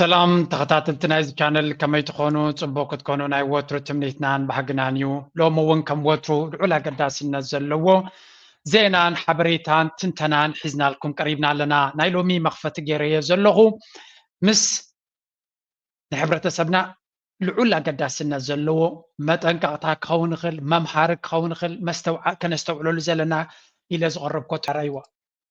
ሰላም ተኸታተልቲ ናይዚ ቻነል፣ ከመይ ትኾኑ? ጽቡቕ ክትኮኑ ናይ ወትሩ ትምኒትናን ባህግናን እዩ። ሎሚ እውን ከም ወትሩ ልዑል ኣገዳስነት ዘለዎ ዜናን ሓበሬታን ትንተናን ሒዝናልኩም ቀሪብና ኣለና። ናይ ሎሚ መኽፈቲ ገይረዮ ዘለኹ ምስ ንሕብረተሰብና ልዑል ኣገዳስነት ዘለዎ መጠንቀቕታ ክኸውን ይኽእል፣ መምሃሪ ክኸውን ይኽእል፣ መስተውዓ-፣ ከነስተውዕለሉ ዘለና ኢለ ዝቐረብኮ ተራይዋ።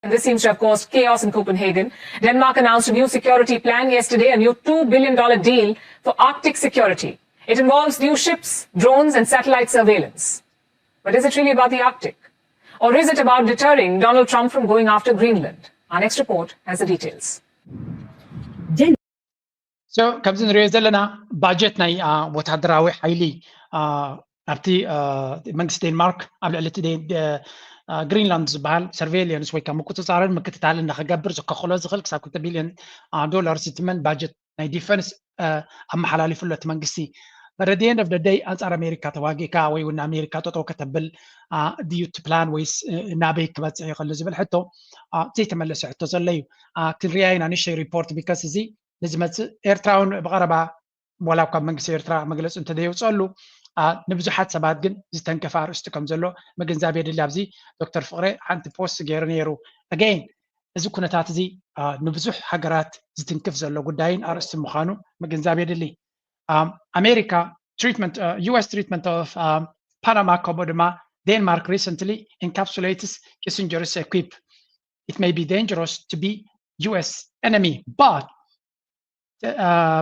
And this seems to have caused chaos in Copenhagen. Denmark announced a new security plan yesterday, a new two billion dollar deal for Arctic security. It involves new ships, drones, and satellite surveillance. But is it really about the Arctic? Or is it about deterring Donald Trump from going after Greenland? Our next report has the details. So ከምዚ ንሪኦ ዘለና ባጀት ናይ ወታደራዊ ሓይሊ ኣብቲ መንግስቲ ዴንማርክ ኣብ ልዕሊ እቲ ግሪንላንድ ዝበሃል ሰርቬይለንስ ወይ ከዓ ምቁፅፃርን ምክትታልን ንክገብር ዝከክሎ ዝኽእል ክሳብ ክልተ ቢልዮን ዶላር ዝትመን ባጀት ናይ ዲፈንስ ኣመሓላሊፉ ኣሎ እቲ መንግስቲ። But at the end of the day ኣንፃር ኣሜሪካ ተዋጊእካ ወይ እውን ኣሜሪካ ጠጠው ከተብል ድዩ እቲ ፕላን ወይስ ናበይ ክበፅሕ ይኽእል ዝብል ሕቶ ዘይተመለሰ ሕቶ ዘሎ እዩ። ክንሪኣ ኢና ንእሽተይ ሪፖርት because እዚ ንዝመፅእ ኤርትራውን ብቐረባ ዋላ ካብ መንግስቲ ኤርትራ መግለፂ እንተዘየውፀሉ ንብዙሓት ሰባት ግን ዝተንከፈ ኣርእስቲ ከም ዘሎ ምግንዛብ የድሊ። ኣብዚ ዶክተር ፍቕሬ ሓንቲ ፖስት ገይሩ ነይሩ። Again እዚ ኩነታት እዚ ንብዙሕ ሃገራት ዝትንክፍ ዘሎ ጉዳይን ኣርእስቲ ምዃኑ ምግንዛብ የድሊ። ኣሜሪካ treatment US treatment of Panama ከምኡ ድማ Denmark recently encapsulates Kissinger's equip. It may be dangerous to be US enemy but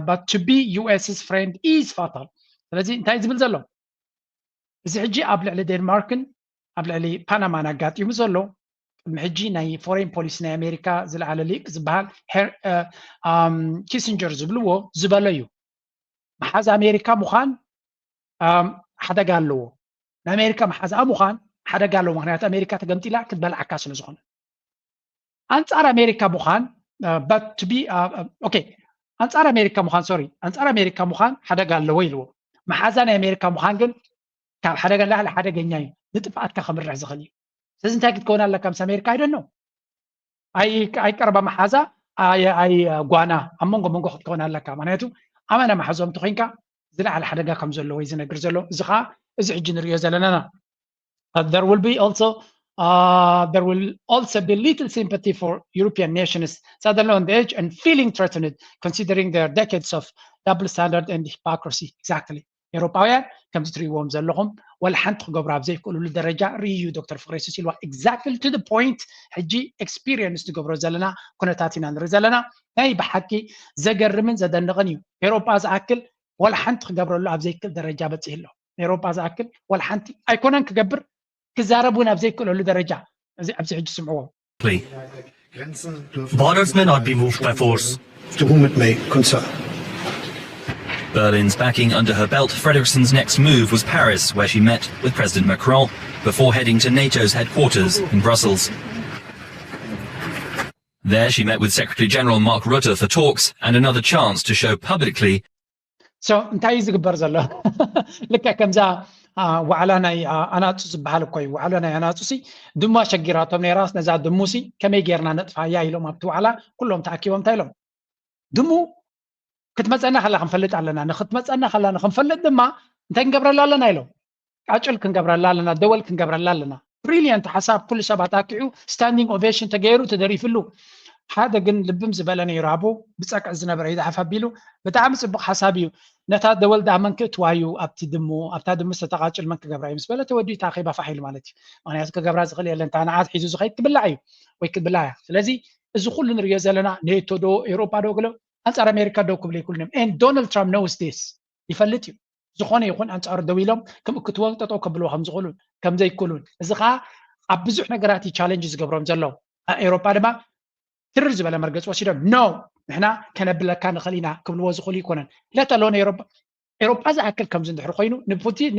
but to be US's friend is fatal. ስለዚ እንታይ ዝብል ዘሎ እዚ ሕጂ ኣብ ልዕሊ ዴንማርክን ኣብ ልዕሊ ፓናማን ኣጋጢሙ ዘሎ ቅድሚ ሕጂ ናይ ፎሬን ፖሊሲ ናይ ኣሜሪካ ዝለዓለ ሊቅ ዝበሃል ኪሲንጀር ዝብልዎ ዝበሎ እዩ። መሓዝ ኣሜሪካ ምዃን ሓደጋ ኣለዎ። ንኣሜሪካ መሓዝኣ ምዃን ሓደጋ ኣለዎ። ምክንያቱ ኣሜሪካ ተገምጢላ ክትበልዓካ ስለ ዝኾነ ኣንፃር ኣሜሪካ ምዃን but to be okay ኣንፃር ኣሜሪካ ምዃን sorry ኣንፃር ኣሜሪካ ምዃን ሓደጋ ኣለዎ ኢልዎ። መሓዛ ናይ ኣሜሪካ ምዃን ግን ካብ ሓደጋ ላዕሊ ሓደገኛ እዩ። ንጥፍኣትካ ከምርሕ ዝኽእል እዩ። ስለዚ እንታይ ክትከውን ኣለካ ምስ ኣሜሪካ? I don't know። ኣይ ቀረባ መሓዛ ኣይ ጓና ኣብ መንጎ መንጎ ክትከውን ኣለካ። ምክንያቱ ኣመና መሓዞም ተኮይንካ ዝለዓለ ሓደጋ ከም ዘለዎ እዩ ዝነግር ዘሎ። እዚ ከዓ እዚ ሕጂ ንሪኦ ዘለና ኢና። There will be also there will also be little sympathy for European nations settled on the edge and feeling threatened considering their decades of double standard and hypocrisy. Exactly. ኤውሮጳውያን ከምዚ ትሪእዎም ዘለኹም ዋላ ሓንቲ ክገብሩ ኣብ ዘይክእልሉ ደረጃ ርእዩ ዶክተር ፍቅሬ ሱስ ኢልዋ። Exactly to the point። ሕጂ ኤክስፒሪየንስ ትገብሮ ዘለና ኩነታት ኢና ንርኢ ዘለና። ናይ ብሓቂ ዘገርምን ዘደንቕን እዩ። ኤውሮጳ ዝኣክል ዋላ ሓንቲ ክገብረሉ ኣብ ዘይክእል ደረጃ በፂሑ ኣሎ። ኤውሮጳ ዝኣክል ዋላ ሓንቲ ኣይኮነን ክገብር ክዛረብ እውን ኣብ ዘይክእለሉ ደረጃ እዚ ኣብዚ ሕጂ ስምዕዎ። Borders may not be moved by force. To whom it may concern. Berlin's backing under her belt, Frederickson's next move was Paris, where she met with President Macron before heading to NATO's headquarters in Brussels. There she met with Secretary General Mark Rutte for talks and another chance to show publicly So እንታይ እዩ ዝግበር ዘሎ? ልክዕ ከምዛ ዋዕላ ናይ ኣናፁ ዝበሃል እኮ እዩ። ዋዕላ ናይ ኣናፁ ሲ ድሙ ኣሸጊራቶም ነይራስ ነዛ ድሙ ሲ ከመይ ጌርና ነጥፋያ ኢሎም ኣብቲ ዋዕላ ኩሎም ተኣኪቦም እንታይ ኢሎም? ድሙ ክትመፀና ከላ ክንፈልጥ ኣለና። ንክትመፀና ከላ ንክንፈልጥ ድማ እንታይ ክንገብረላ ኣለና ኢሎም? ቃጭል ክንገብረላ ኣለና፣ ደወል ክንገብረላ ኣለና። ብሪልየንት ሓሳብ ኩሉ ሰብ ኣጣቂዑ ስታንዲንግ ኦቬሽን ተገይሩ ተደሪፍሉ። ሓደ ግን ልብም ዝበለ ነይሩ ኣብኡ ብፀቅዒ ዝነበረ ይዝሓፍ ኣቢሉ ብጣዕሚ ፅቡቅ ሓሳብ እዩ። ነታ ደወል ደኣ መን ክእትዋ እዩ ኣብቲ ድሙ ኣብታ ድሙ ዝተቃጭል መን ክገብራ እዩ ምስ በለ ተወዲኡ እታ ኣኼባ ፋሕ ኢሉ ማለት እዩ። ምክንያቱ ክገብራ ዝኽእል የለን እታ ንዓት ሒዙ ዝኸይድ ክብላዕ እዩ ወይ ክትብላዕ እያ። ስለዚ እዚ ኩሉ ንሪኦ ዘለና ኔቶ ዶ ኤውሮጳ ዶ ክብሎ ኣንፃር ኣሜሪካ ደው ክብሉ ይክእሉ እዮም። And Donald Trump knows this ይፈልጥ እዩ። ዝኾነ ይኹን ኣንፃሩ ደው ኢሎም ክምክትዎ ጠጠው ከብልዎ ከምዝኽእሉ ከምዘይክእሉን እዚ ከዓ ኣብ ብዙሕ ነገራት እዩ ቻለንጅ ዝገብሮም ዘሎ። ኣብ ኤውሮጳ ድማ ትርር ዝበለ መርገፂ ወሲዶም no ንሕና ከነብለካ ንኽእል ኢና ክብልዎ ዝኽእሉ ይኮነን። ለተሎን ኤውሮጳ ዝኣክል ከምዚ እንድሕር ኮይኑ ንፑቲን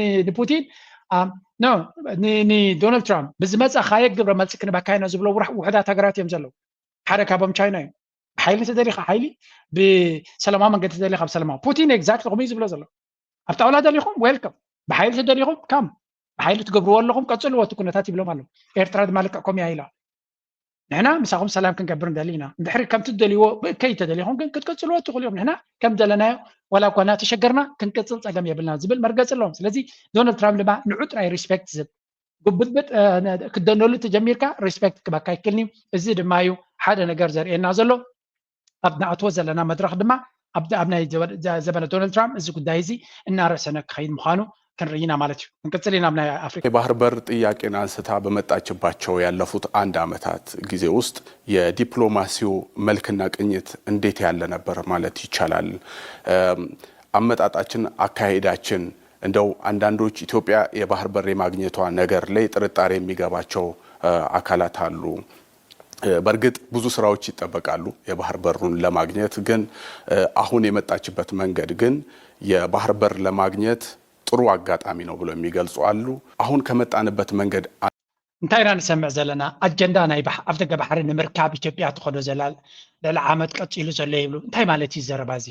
ንዶናልድ ትራምፕ ብዝመፀ ካየ ግብረ መልሲ ክንበካ ኢና ዝብሎ ውሕዳት ሃገራት እዮም ዘለዉ። ሓደ ካብኦም ቻይና እዩ። ብሓይሊ ተደሊኻ ሓይሊ ብሰላማዊ መንገዲ ተደሊኻ ብሰላማዊ ፑቲን ኤግዛክትሊ ከምኡ እዩ ዝብሎ ዘሎ። ኣብ ጣውላ ደሊኹም ዌልከም ብሓይሊ ተደሊኹም ካም ብሓይሊ ትገብርዎ ኣለኹም ቀፅልዎ እቲ ኩነታት ይብሎም ኣለዉ። ኤርትራ ድማ ልክዕ ከምኡ እያ ኢላ። ንሕና ምሳኹም ሰላም ክንገብር ንደሊ ኢና። እንድሕሪ ከምቲ ትደልይዎ ብእከይ ተደሊኹም ግን ክትቅጽልዎ ትኽእሉ እዮም። ንሕና ከም ዘለናዮ ዋላ እኳ እናተሸገርና ክንቅጽል ጸገም የብልና ዝብል መርገጺ ኣለዎም። ስለዚ ዶናልድ ትራምፕ ድማ ንዑ ጥራይ ሪስፔክት ዝብ ግብጥብጥ ክደነሉ ተጀሚርካ ሪስፔክት ክበካ ይክልኒ። እዚ ድማ እዩ ሓደ ነገር ዘርእየና ዘሎ። ኣብ ንኣትዎ ዘለና መድረኽ ድማ ኣብ ኣብ ናይ ዘበ- ዘ- ዘበነ ዶናልድ ትራምፕ እዚ ጉዳይ እዚ እናረሰነ ክኸይድ ምዃኑ ክንርኢ ኢና ማለት እዩ። ክንቅጽል ኢና ኣብ ናይ ኣፍሪካ። የባህር በር ጥያቄን አንስታ በመጣችባቸው ያለፉት አንድ ዓመታት ጊዜ ውስጥ የዲፕሎማሲው መልክና ቅኝት እንዴት ያለ ነበር ማለት ይቻላል? እም፣ አመጣጣችን፣ አካሄዳችን እንደው አንዳንዶች ኢትዮጵያ የባህር በር የማግኘቷ ነገር ላይ ጥርጣሬ የሚገባቸው እ፣ አካላት አሉ። እ፣ በእርግጥ ብዙ ስራዎች ይጠበቃሉ የባህር በሩን ለማግኘት። ግን እ፣ አሁን የመጣችበት መንገድ ግን የባህር በር ለማግኘት ጥሩ አጋጣሚ ነው ብለው የሚገልጹ አሉ። አሁን ከመጣንበት መንገድ እንታይ ኢና ንሰምዕ ዘለና? ኣጀንዳ ናይ ባሕ- ኣፍ ደገ ባሕሪ ንምርካብ ኢትዮጵያ ትኸዶ ዘላ ልዕሊ ዓመት ቀፂሉ ዘሎ ይብሉ። እንታይ ማለት እዩ ዘረባ እዚ?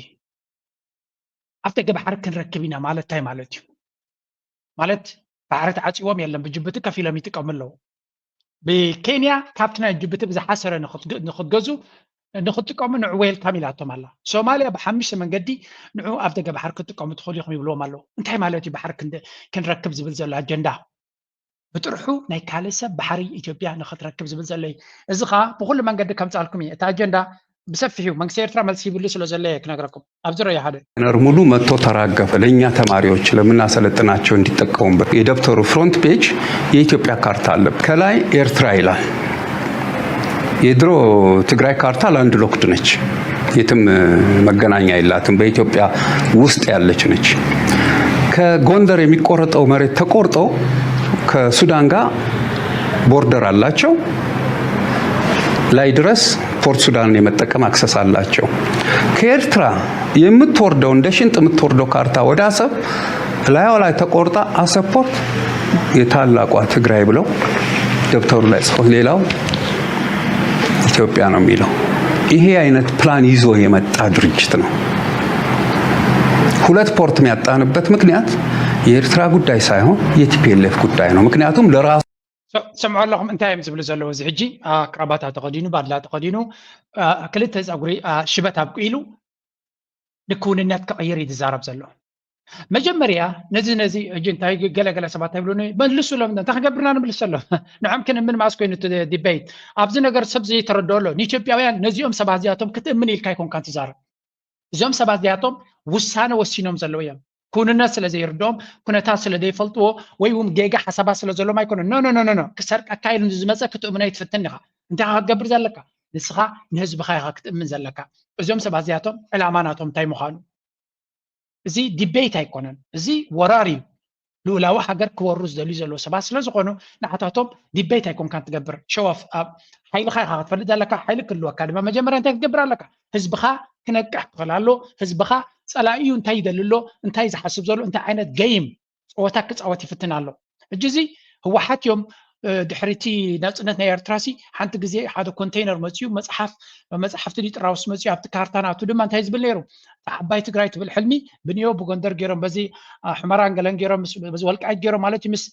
ኣፍ ደገ ባሕሪ ክንረክብ ኢና ማለት እንታይ ማለት እዩ? ማለት ባሕሪ ተዓፂዎም የለን፣ ብጅቡቲ ከፊሎም ይጥቀሙ ኣለዉ። ብኬንያ ካብቲ ናይ ጅቡቲ ብዝሓሰረ ንኽትገ- ንኽትገዙ ንኽትጥቀሙ ንዑ ዌልካም ኢላቶም ኣላ። ሶማልያ ብሓሙሽተ መንገዲ ንዑ ኣፍ ደገ ባሕሪ ክትጥቀሙ ትኽእሉ ኢኹም ይብልዎም ኣለዉ። እንታይ ማለት እዩ ባሕሪ ክንደ- ክንረክብ ዝብል ዘሎ ኣጀንዳ? ብጥርሑ ናይ ካልእ ሰብ ባሕሪ ኢትዮጵያ ንኽትረክብ ዝብል ዘሎ እዩ። እዚ ኸዓ ብኹሉ መንገዲ ከምፃልኩም እየ። እቲ ኣጀንዳ ብሰፊሑ መንግስቲ ኤርትራ መልሲ ይብሉ ስለ ዘሎ እየ ክነግረኩም። ኣብዚ ረዮ ሓደ ነር ሙሉ መጥቶ ተራገፈ። ለእኛ ተማሪዎች ለምናሰለጥናቸው እንዲጠቀሙበት የደብተሩ ፍሮንት ፔጅ የኢትዮጵያ ካርታ አለ። ከላይ ኤርትራ ይላል። የድሮ ትግራይ ካርታ ላንድ ሎክድ ነች፣ የትም መገናኛ የላትም። በኢትዮጵያ ውስጥ ያለች ነች። ከጎንደር የሚቆረጠው መሬት ተቆርጦ ከሱዳን ጋር ቦርደር አላቸው። ላይ ድረስ ፖርት ሱዳንን የመጠቀም አክሰስ አላቸው። ከኤርትራ የምትወርደው እንደ ሽንጥ የምትወርደው ካርታ ወደ አሰብ ላይዋ ላይ ተቆርጣ አሰብ ፖርት የታላቋ ትግራይ ብለው ደብተሩ ላይ ጽፎ ሌላው ኢትዮጵያ ነው የሚለው። ይሄ አይነት ፕላን ይዞ የመጣ ድርጅት ነው። ሁለት ፖርት የሚያጣንበት ምክንያት የኤርትራ ጉዳይ ሳይሆን የቲፒኤልኤፍ ጉዳይ ነው። ምክንያቱም ለራሱ ሰምዑ ኣለኹም እንታይ እዮም ዝብሉ ዘለዉ? እዚ ሕጂ ክራባታ ተኸዲኑ፣ ባድላ ተኸዲኑ፣ ክልተ ፀጉሪ ሽበት ኣብቁ ኢሉ ንክውንነት ክቕይር እዩ ዝዛረብ ዘሎ። መጀመርያ ነዚ ነዚ ሕጂ እንታይ ገለገለ ሰባት ይብሉ፣ መልሱ ሎም እንታይ ክገብርና ንምልስ ኣሎ። ንዖም ክንእምን ማእስ ኮይኑ ዲቤት ኣብዚ ነገር ሰብ ዘይተረድኦ ኣሎ። ንኢትዮጵያውያን ነዚኦም ሰባት እዚኣቶም ክትእምን ኢልካ ይኮንካ ትዛረብ። እዚኦም ሰባት እዚኣቶም ውሳነ ወሲኖም ዘለዉ እዮም። ክውንነት ስለ ዘይርድኦም፣ ኩነታት ስለ ዘይፈልጥዎ፣ ወይ እውን ጌጋ ሓሳባት ስለ ዘሎም ኣይኮነን። ኖ ኖ ኖ ኖ፣ ክሰርቀካ ኢሉ ዝመፀ ክትእምኖ ይትፍትን ኢኻ። እንታይ ኢኻ ክትገብር ዘለካ? ንስኻ ንህዝብኻ ኢኻ ክትእምን ዘለካ። እዚኦም ሰባት እዚኣቶም ዕላማ ናቶም እንታይ ምዃኑ። እዚ ዲቤት ኣይኮነን። እዚ ወራር እዩ። ልኡላዊ ሃገር ክወሩ ዝደልዩ ዘለዉ ሰባት ስለ ዝኾኑ ንዓታቶም ዲቤት ኣይኮንካን ትገብር። ሸወፍ ኣብ ሓይልኻ ኢኻ ክትፈልጥ ዘለካ። ሓይሊ ክህልወካ ድማ መጀመርያ እንታይ ክትገብር ኣለካ? ህዝብኻ ክነቅሕ ክኽእል ኣሎ። ህዝብኻ ፀላኢኡ እንታይ ይደሊ ኣሎ፣ እንታይ ዝሓስብ ዘሎ፣ እንታይ ዓይነት ገይም ፀወታ ክፃወት ይፍትን ኣሎ። ሕጂ እዚ ህወሓት እዮም ድሕሪቲ ናፅነት ናይ ኤርትራ ሲ ሓንቲ ግዜ ሓደ ኮንቴይነር መፅዩ መፅሓፍ መፅሓፍቲ ዲጥራውስ መፅዩ ኣብቲ ካርታ ናቱ ድማ እንታይ ዝብል ነይሩ? ዓባይ ትግራይ ትብል ሕልሚ ብንዮ ብጎንደር ገይሮም በዚ ሕመራን ገለን ገይሮም በዚ ወልቃይት ገይሮም ማለት እዩ ምስ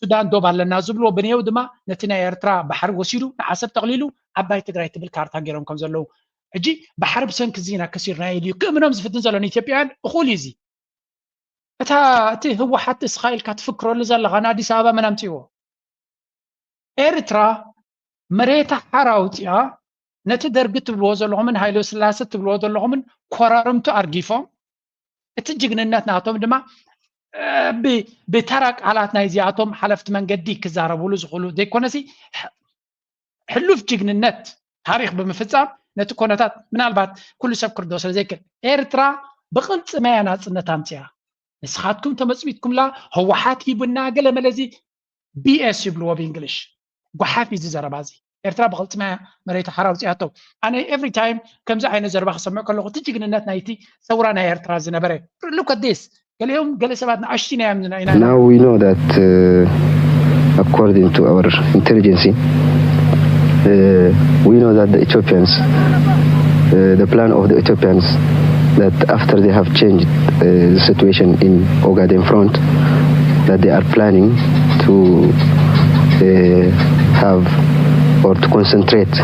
ሱዳን ዶብ ኣለና ዝብልዎ ብንዮ ድማ ነቲ ናይ ኤርትራ ባሕሪ ወሲዱ ንዓሰብ ጠቕሊሉ ዓባይ ትግራይ ትብል ካርታ ገይሮም ከም ዘለዉ ሕጂ ባሕሪ ብሰንኪ ዚና ከሲርና ኢሉ እዩ ክእምኖም ዝፍትን ዘሎ ንኢትዮጵያውያን እኹል እዩ እዚ እታ እቲ ህወሓት እስኻ ኢልካ ትፍክረሉ ዘለኻ ንኣዲስ ኣበባ መን ኣምፅዎ ኤርትራ መሬታ ሓራ ኣውፅኣ ነቲ ደርጊ ትብልዎ ዘለኹምን ሃይለ ስላሰ ትብልዎ ዘለኹምን ኮራርምቱ ኣርጊፎም እቲ ጅግንነት ናቶም ድማ ብተራ ቃላት ናይዚኣቶም ሓለፍቲ መንገዲ ክዛረብሉ ዝኽእሉ ዘይኮነሲ ሕሉፍ ጅግንነት ታሪኽ ብምፍፃም ነቲ ኮነታት ምናልባት ኩሉ ሰብ ክርዶ ስለ ዘይክእል ኤርትራ ብቕልፅመያ ናፅነት ኣምፅያ ንስኻትኩም ተመፅቢትኩምላ ህወሓት ሂቡና ገለ መለዚ ቢኤስ ይብልዎ ብእንግሊሽ ጓሓፍ እዩ እዚ ዘረባ እዚ ኤርትራ ብቕልፅመያ መሬት ሓራ ኣውፅያቶ ኣነ ኤቭሪ ታይም ከምዚ ዓይነት ዘረባ ክሰምዕ ከለኹ እቲ ጅግንነት ናይቲ ሰውራ ናይ ኤርትራ ዝነበረ look at this ገሊኦም ገለ ሰባት ንኣሽቲ ናይ ኣምዝና ኢና Now we know that, uh, according to our intelligence, uh, we know that the Ethiopians, uh, the plan of the Ethiopians, that after they have changed uh, the situation in Ogaden front, that they are planning to uh, have or to concentrate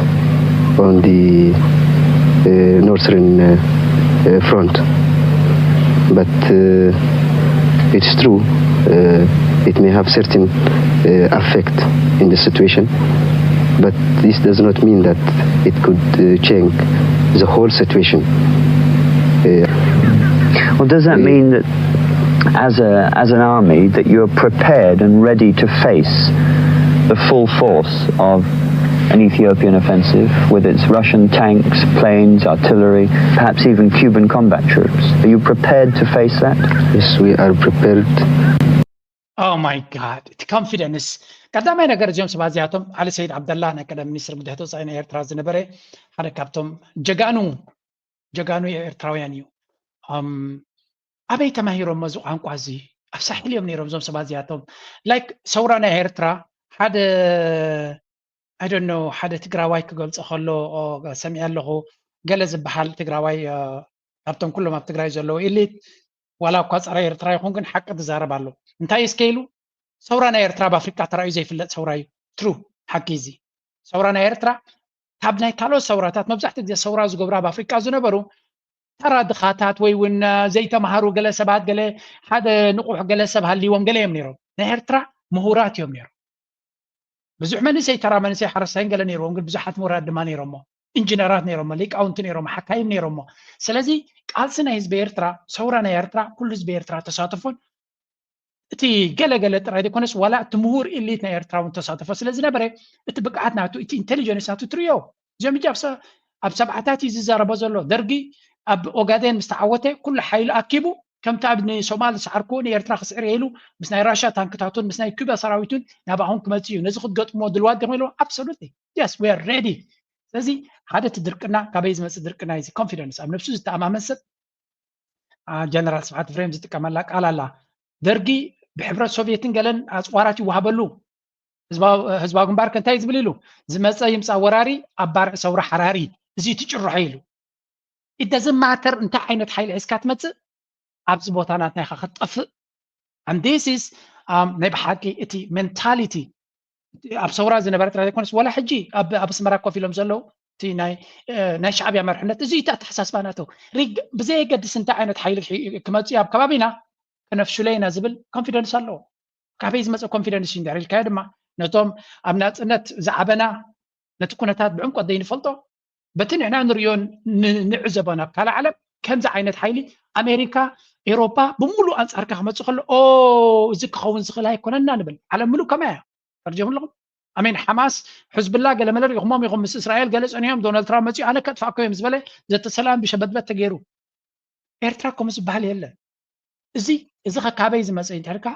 on the uh, northern uh, uh, front. But uh, it's true, uh, it may have certain uh, effect in the situation, but this does not mean that it could uh, change the whole situation. Uh, Well, does that mean that as a as an army that you're prepared and ready to face the full force of an Ethiopian offensive with its Russian tanks, planes, artillery, perhaps even Cuban combat troops? Are you prepared to face that? Yes, we are prepared. Oh my God, እቲ ኮንፊደንስ። ቀዳማይ ነገር፣ እዚኦም ሰባት እዚኣቶም፣ ዓሊ ሰይድ ዓብደላ፣ ናይ ቀደም ሚኒስትር ጉዳያት ወፃኢ ናይ ኤርትራ ዝነበረ፣ ሓደ ካብቶም ጀጋኑ ጀጋኑ ኤርትራውያን እዩ። ኣበይ ተማሂሮሞ እዚ ቋንቋ እዚ? ኣብ ሳሕል እዮም ነይሮም እዞም ሰባት እዚኣቶም። ላይክ፣ ሰውራ ናይ ኤርትራ ሓደ I don't know፣ ሓደ ትግራዋይ ክገልጾ ከሎ ሰሚዐ ኣለኹ። ገለ ዝበሃል ትግራዋይ፣ ካብቶም ኩሎም ኣብ ትግራይ ዘለዉ ኤሊት፣ ዋላ እኳ ጸረ ኤርትራ ይኹን፣ ግን ሓቂ ዝዛረብ ኣሎ። እንታይ እስከ ኢሉ? ሰውራ ናይ ኤርትራ ኣብ ኣፍሪቃ ተራእዩ ዘይፍለጥ ሰውራ እዩ። ትሩ፣ ሓቂ እዚ። ሰውራ ናይ ኤርትራ ካብ ናይ ካልኦት ሰውራታት፣ መብዛሕትኡ ግዜ ሰውራ ዝገብሩ ኣብ ኣፍሪቃ ዝነበሩ ተራ ድኻታት ወይ እውን ዘይተምሃሩ ገለ ሰባት፣ ገለ ሓደ ንቑሕ ገለ ሰብ ሃልይዎም ገለ እዮም ነይሮም። ናይ ኤርትራ ምሁራት እዮም ነይሮም። ብዙሕ መንእሰይ፣ ተራ መንእሰይ፣ ሓረስታይን ገለ ነይርዎም፣ ግን ብዙሓት ምሁራት ድማ ነይሮሞ። ኢንጂነራት ነይሮሞ፣ ሊቃውንቲ ነይሮሞ፣ ሓካይም ነይሮሞ። ስለዚ ቃልሲ ናይ ህዝቢ ኤርትራ፣ ሰውራ ናይ ኤርትራ፣ ኩሉ ህዝቢ ኤርትራ ተሳተፎን እቲ ገለ ገለ ጥራይ ዘይኮነስ ዋላ እቲ ምሁር ኢሊት ናይ ኤርትራ እውን ተሳተፎ ስለ ዝነበረ እቲ ብቅዓት ናቱ፣ እቲ ኢንቴሊጀንስ ናቱ ትርእዮ። እዚኦም ሕጂ ኣብ ሰ- ኣብ ሰብዓታት እዩ ዝዛረቦ ዘሎ። ደርጊ ኣብ ኦጋዴን ምስ ተዓወተ ኩሉ ሓይሉ ኣኪቡ ከምቲ ኣብ ንሶማል ዝሰዓርኩዎ ንኤርትራ ክስዕር እየ ኢሉ ምስ ናይ ራሻ ታንክታቱን ምስ ናይ ኩባ ሰራዊቱን ናባኹም ክመጽእ እዩ፣ ነዚ ክትገጥምዎ ድልዋት ዲኹም ኢልዎ። Absolutely, yes, we are ready። ስለዚ ሓደ እቲ ድርቅና፣ ካበይ ዝመጽእ ድርቅና እዩ? እዚ ኮንፊደንስ፣ ኣብ ነብሱ ዝተኣማመን ሰብ። ጀነራል ስብሓት ፍሬም ዝጥቀመላ ቃል ኣላ። ደርጊ ብሕብረት ሶቪየትን ገለን ኣፅዋራት ይወሃበሉ። ህዝባዊ ግንባር ከ እንታይ ዝብል ኢሉ? ዝመፀ ይምፃ ወራሪ፣ ኣብ ባርዕ ሰውራ ሓራሪ፣ እዚ ትጭርሖ ኢሉ። It doesn't matter እንታይ ዓይነት ሓይሊ ሒዝካ ትመፅእ፣ ኣብዚ ቦታ ናትና ኢኻ ክትጠፍእ። And this is ናይ ብሓቂ እቲ ሜንታሊቲ ኣብ ሰውራ ዝነበረ ጥራይ ዘይኮነስ፣ ዋላ ሕጂ ኣብ ኣስመራ ኮፍ ኢሎም ዘለዉ እቲ ናይ ሻዕብያ መርሕነት፣ እዚ እቲ ኣተሓሳስባ ናተው። ብዘየገድስ እንታይ ዓይነት ሓይሊ ክመፅእ ኣብ ከባቢና፣ ከነፍሽሎ ኢና ዝብል ኮንፊደንስ ኣለዎ። ካበይ ዝመፀ ኮንፊደንስ እዩ? እንድሕር ኢልካዮ ድማ፣ ነቶም ኣብ ናፅነት ዝዓበና፣ ነቲ ኩነታት ብዕምቆት ዘይንፈልጦ፣ በቲ ንሕና ንርእዮን ንዕዘቦን ኣብ ካልእ ዓለም ከምዚ ዓይነት ሓይሊ፣ ኣሜሪካ፣ ኤውሮፓ ብምሉእ ኣንጻርካ ክመጽእ ከሎ፣ ኦ፣ እዚ ክኸውን ዝኽእል ኣይኮነና ንብል። ዓለም ምሉእ ከማይ እያ። ፈርጀም ኣለኹም? ኣሜን። ሓማስ፣ ሕዝብላ ገለ መለ ሪእኹሞም ኢኹም፣ ምስ እስራኤል ገለ ጸኒሖም፣ ዶናልድ ትራምፕ መጺኡ ኣነ ከጥፋእኮ እዮም ዝበለ፣ ዘተሰላም ብሸበድበት ተገይሩ። ኤርትራ ከምኡ ዝበሃል የለን። እዚ እዚ ከ ካበይ ዝመጸ እንተልካ፣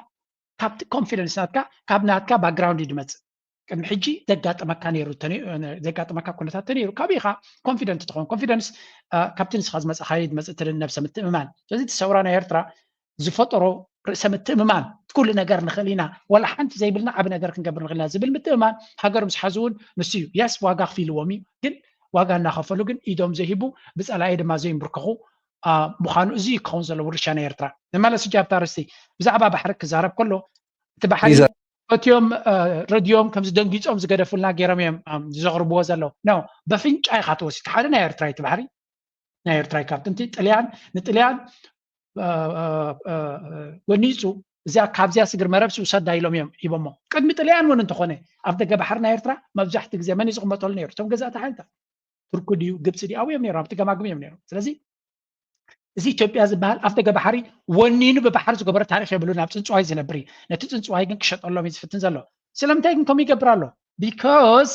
ካብቲ ኮንፊደንስ ናትካ፣ ካብ ናትካ ባክግራውንድ እዩ ዝመጽእ። ቅድሚ ሕጂ ዘጋጠመካ ነይሩ፣ ዘጋጠመካ ኩነታት ተነይሩ፣ ካበይ ኢኻ ኮንፊደንት ትኸውን? ኮንፊደንስ ካብቲ ንስኻ ዝመጽእካዮ ዝመጽእ፣ እቲ ነብሰ ምትእምማን። ስለዚ እቲ ሰውራ ናይ ኤርትራ ዝፈጠሮ ርእሰ ምትእምማን፣ ኩሉ ነገር ንኽእል ኢና፣ ዋላ ሓንቲ ዘይብልና ዓቢ ነገር ክንገብር ንኽእል ኢና ዝብል ምትእምማን፣ ሃገር ምስ ሓዙ እውን ንሱ እዩ። የስ፣ ዋጋ ኣኽፊልዎም እዩ፣ ግን ዋጋ እናኸፈሉ ግን ኢዶም ዘይህቡ፣ ብጸላኢ ድማ ዘይንብርከኹ ምዃኑ፣ እዚ እዩ ክኸውን ዘለዎ ውርሻ ናይ ኤርትራ። ንመለስ ሕጂ ኣብታ ኣርእስቲ ብዛዕባ ባሕሪ ክዛረብ ከሎ፣ እቲ ባሕሪ እቲኦም ረድዮም ከምዚ ደንጊጾም ዝገደፉልና ገይሮም እዮም ዘቕርብዎ ዘለዉ። ኖ፣ በፍንጫ ኢኻ ተወሲድካ። ሓደ ናይ ኤርትራ እቲ ባሕሪ፣ ናይ ኤርትራ ካብ ጥንቲ ጥልያን፣ ንጥልያን ወኒጹ፣ እዚኣ ካብዚያ ስግር መረብ ውሰዳ ኢሎም እዮም ሂቦሞ። ቅድሚ ጥልያን እውን እንተኾነ ኣብ ደገ ባሕሪ ናይ ኤርትራ መብዛሕትኡ ግዜ መን እዩ ዝቕመጠሉ ነይሩ? እቶም ገዛእቲ ሓይልታት፣ ቱርኪ ድዩ ግብፂ ድዩ? ኣብኡ እዮም ነይሮም፣ ኣብቲ ገማግም እዮም ነይሮም። ስለዚ እዚ ኢትዮጵያ ዝበሃል ኣፍ ደገ ባሕሪ ወኒኑ ብባሕሪ ዝገበረ ታሪኽ የብሉን። ኣብ ፅንፅዋይ ዝነብር እዩ። ነቲ ፅንፅዋይ ግን ክሸጠሎም እዩ ዝፍትን ዘሎ። ስለምንታይ ግን ከምኡ ይገብር ኣሎ? Because